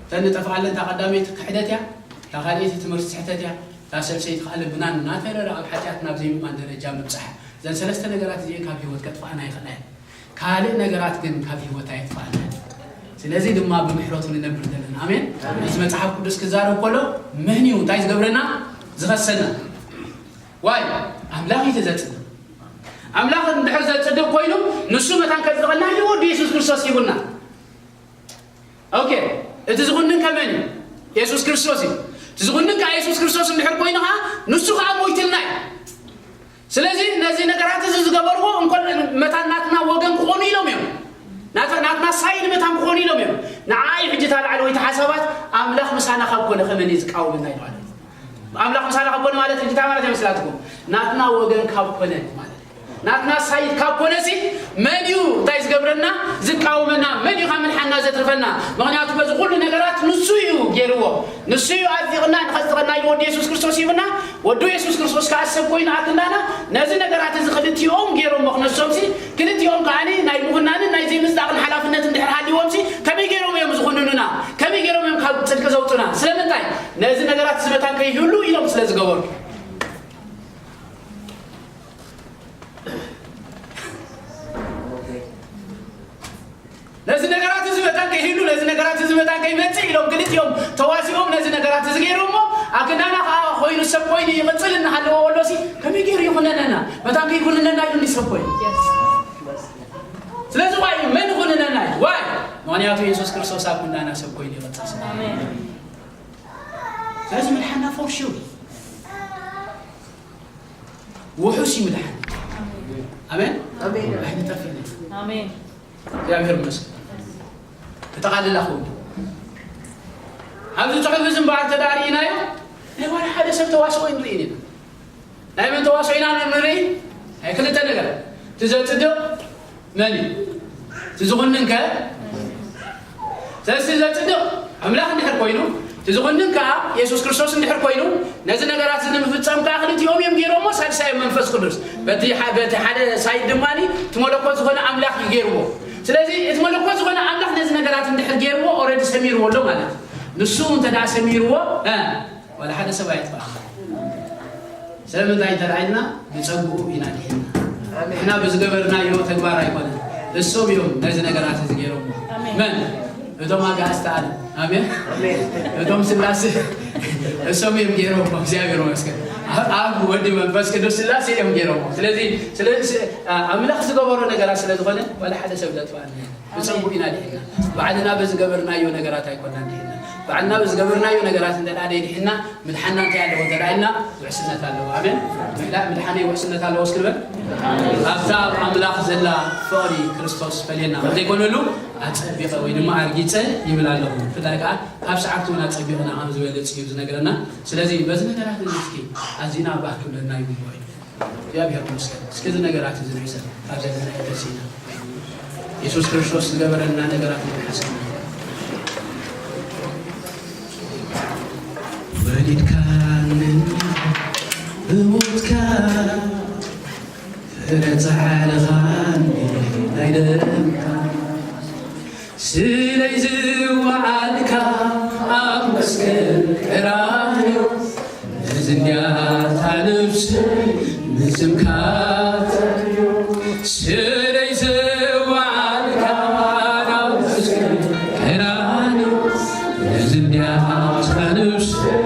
እተን ንጠፍኣለን እታ ቀዳመይቲ ክሕደት እያ፣ እታ ካልኣይቲ ትምህርቲ ስሕተት እያ፣ እታ ሰልሰይቲ ከኣ ልብና እናተረረ ኣብ ሓጢኣት ናብ ዘይምእማን ደረጃ ምብጻሕ። እዘን ሰለስተ ነገራት እዚኤን ካብ ህይወት ከጥፍኣና ይኽእላ እየን። ካልእ ነገራት ግን ካብ ህይወት ኣየጥፍኣናን። ስለዚ ድማ ብምሕረቱ ንነብር ዘለና። ኣሜን። እዚ መጽሓፍ ቅዱስ ክዛረብ ከሎ መን እዩ እንታይ ዝገብረና? ዝኸሰና። ዋይ፣ ኣምላኽ እዩ ዘጽድቕ። ኣምላኽ እንድሕር ዘጽድቕ ኮይኑ ንሱ መታን ከጽድቐና ኢሉ ወዱ የሱስ ክርስቶስ ሂቡና። ኦኬ፣ እቲ ዝኹንን ከመን እዩ? የሱስ ክርስቶስ እዩ። እቲ ዝኹንን ከኣ የሱስ ክርስቶስ እንድሕር ኮይኑ ከኣ ንሱ ከኣ ሞይትልና እዩ። ስለዚ ነዚ ነገራት እዚ ዝገበርዎ እንኮን መታን ናትና ወገን ክኾኑ ኢሎም እዮም። ናተ-፣ ናትና ሳይድ መታን ክኾኑ ኢሎም እዮም። ንዓይ ሕጂ እታ ላዕለወይቲ ሓሳባት ኣምላኽ ምሳና ካብ ኮነ ከመን እዩ ዝቃወመና ኢሉ ኣሎ። ኣምላኽ ምሳና ካብ ኮነ ማለት ሕጂ እንታይ ማለት ይመስላትኩም? ናትና ወገን ካብ ኮነ ማለት እዩ። ናትና ሳይድ ካብ ኮነሲ መን እዩ እንታይ ዝገብረና? ዝቃወመና? መን እዩ ካብ ምድሓና ዘትርፈና? ምኽንያቱ በዚ ኩሉ ነገራት ንሱ እዩ ገይርዎ። ንሱ እዩ ኣጽዲቕና ንኸጽድቐና ኢሉ ወዲ የሱስ ክርስቶስ ሂቡና። ወዱ የሱስ ክርስቶስ ከኣ ሰብ ኮይኑ ኣክንዳና ነዚ ነገራት እዚ ክልቲኦም ገይሮሞ ክነሶምሲ፣ ክልቲኦም ከኣ ናይ ምኹናንን ናይ ዘይምጽዳቕን ሓላፍነት እንድሕር ሃልይዎምሲ፣ ከመይ ገይሮም እዮም ዝኹንኑና? ከመይ ገይሮም እዮም ካብ ጽድቂ ዘውጹና? ስለምንታይ? ነዚ ነገራት እዚ መታን ከይህሉ ኢሎም ስለ ዝገበሩ። ነዚ ነገራት እዚ መታን ከይህሉ፣ ነዚ ነገራት እዚ መታን ከይመጽእ ኢሎም ክልቲኦም ተዋሲኦም ነዚ ነገራት እዚ ገይሮሞ፣ ኣክንዳና ከኣ ኮይኑ ሰብ ኮይኑ ይቕጽል እናሃለዎ ከሎሲ ከመይ ገይሩ ይኹነነና? መታን ከይኩንነና ኢሉ እንዲ ሰብ ኮይኑ። ስለዚ ዋይ መን ይኹንነና እዩ? ዋይ? ምኽንያቱ የሱስ ክርስቶስ ኣብ ክንዳና ሰብ ኮይኑ ይቕጽል ስለ። ኣሜን። ስለዚ ምድሓና ፎር ሹር ውሑስ እዩ ምድሓን። ኣሜን። ኣሜን። ኣይንጠፍእን። ኣሜን። እግዚኣብሔር ይመስገን። ክጠቓልል ኣኽውል። ኣብዚ ጽሑፍ እዚ እምበኣር እንተ ደኣ ርኢናዮ፣ ናይ ዋላ ሓደ ሰብ ተዋስኦ ኣይንርእን ኢና። ናይ መን ተዋስኦ ኢና ንርኢ? ናይ ክልተ ነገር። እቲ ዘጽድቕ መን እዩ? እቲ ዝኹንን ከ? ስለዚ ዘጽድቕ ኣምላኽ እንድሕር ኮይኑ፣ እቲ ዝኹንን ከኣ የሱስ ክርስቶስ እንድሕር ኮይኑ፣ ነዚ ነገራት እዚ ንምፍጻም ከኣ ክልቲኦም እዮም ገይሮሞ፣ ሳልሳይ መንፈስ ቅዱስ። በቲ ሓ-፣ በቲ ሓደ ሳይድ ድማ እቲ መለኮት ዝኾነ ኣምላኽ እዩ ገይርዎ። ስለዚ እቲ መለኮት ዝኾነ ኣምላኽ ነዚ ነገራት እንድሕር ገይርዎ፣ ኦልሬዲ ሰሚርዎ ኣሎ ማለት እዩ። ንሱ እንተ ደኣ ሰሚርዎ፣ እ፣ ዋላ ሓደ ሰብ ኣየጥፍኣና። ስለምንታይ እንተ ደኣ ኢልና፣ ብጸግኡ ኢና ድሒንና። ኣሜን። ንሕና ብዝገበርናዮ ተግባር ኣይኮነን። እሶም እዮም ነዚ ነገራት እዚ ገይሮሞ። ኣሜን። መን? እቶም ኣጋእዝተ ዓለም። ኣሜን። ኣሜን። እቶም ስላሴ እሶም እዮም ገይሮሞ። እግዚኣብሔር ይመስገን። ኣብ፣ ኣብ ወዲ መንፈስ ቅዱስ ስላሴ እዮም ገይሮሞ። ስለዚ፣ ስለዚ፣ ስ-፣ ኣ-፣ ኣምላኽ ዝገበሮ ነገራት ስለ ዝኾነ፣ ዋላ ሓደ ሰብ ዘጥፍኣና የለን። ብጸጉ ኢና ድሒና። ባዕልና ብዝገበርናዮ ነገራት ኣይኮናን ድሒና። ባዕልና ብዝገበርናዮ ነገራት እንተ ደኣ ደይድሒና፣ ምድሓንና እንታይ ኣለዎ እንተ ደኣ ኢልና፣ ውሕስነት ኣለዎ። ኣሜን። ምሕዳ-፣ ምድሓነይ ውሕስነት ኣለዎ እስኪ ንበል። ኣብታ ኣብ ኣምላኽ ዘላ ፍቕሪ ክርስቶስ ፈልየና ከም ዘይኮነሉ ኣጸቢቐ ወይ ድማ ኣርጊጸ ይብል ኣለኹ። ብፍላይ ከኣ ካብ ሰዓብቲ እውን ኣጸቢቕና ከም ዝበልጽ እዩ ዝነግረና። ስለዚ በዚ ነገራት እዚ እስኪ ኣዚና ባህ ክብለና ይግብኦ እዩ። እግዚኣብሔር ይመስገን። እስኪ እዚ ነገራት እዚ ንሕሰብ፣ ካብ ዘለና ተሲና የሱስ ክርስቶስ ዝገበረልና ነገራት ንሓስብ። ወሊድካኒ ብሞትካ፣ ፍረ ጻዕርኻኒ ናይ ደምካ፣ ስለይ ዝወዓልካ ኣብ መስቀል ቀራንዮ፣ ነዚ እንድያ እታ ነፍሰይ ንስምካ ተርእዮ። ስለይ ዝወዓልካ ኣብ መስቀል ቀራንዮ፣ ነዚ እንድያ እታ ነፍሰይ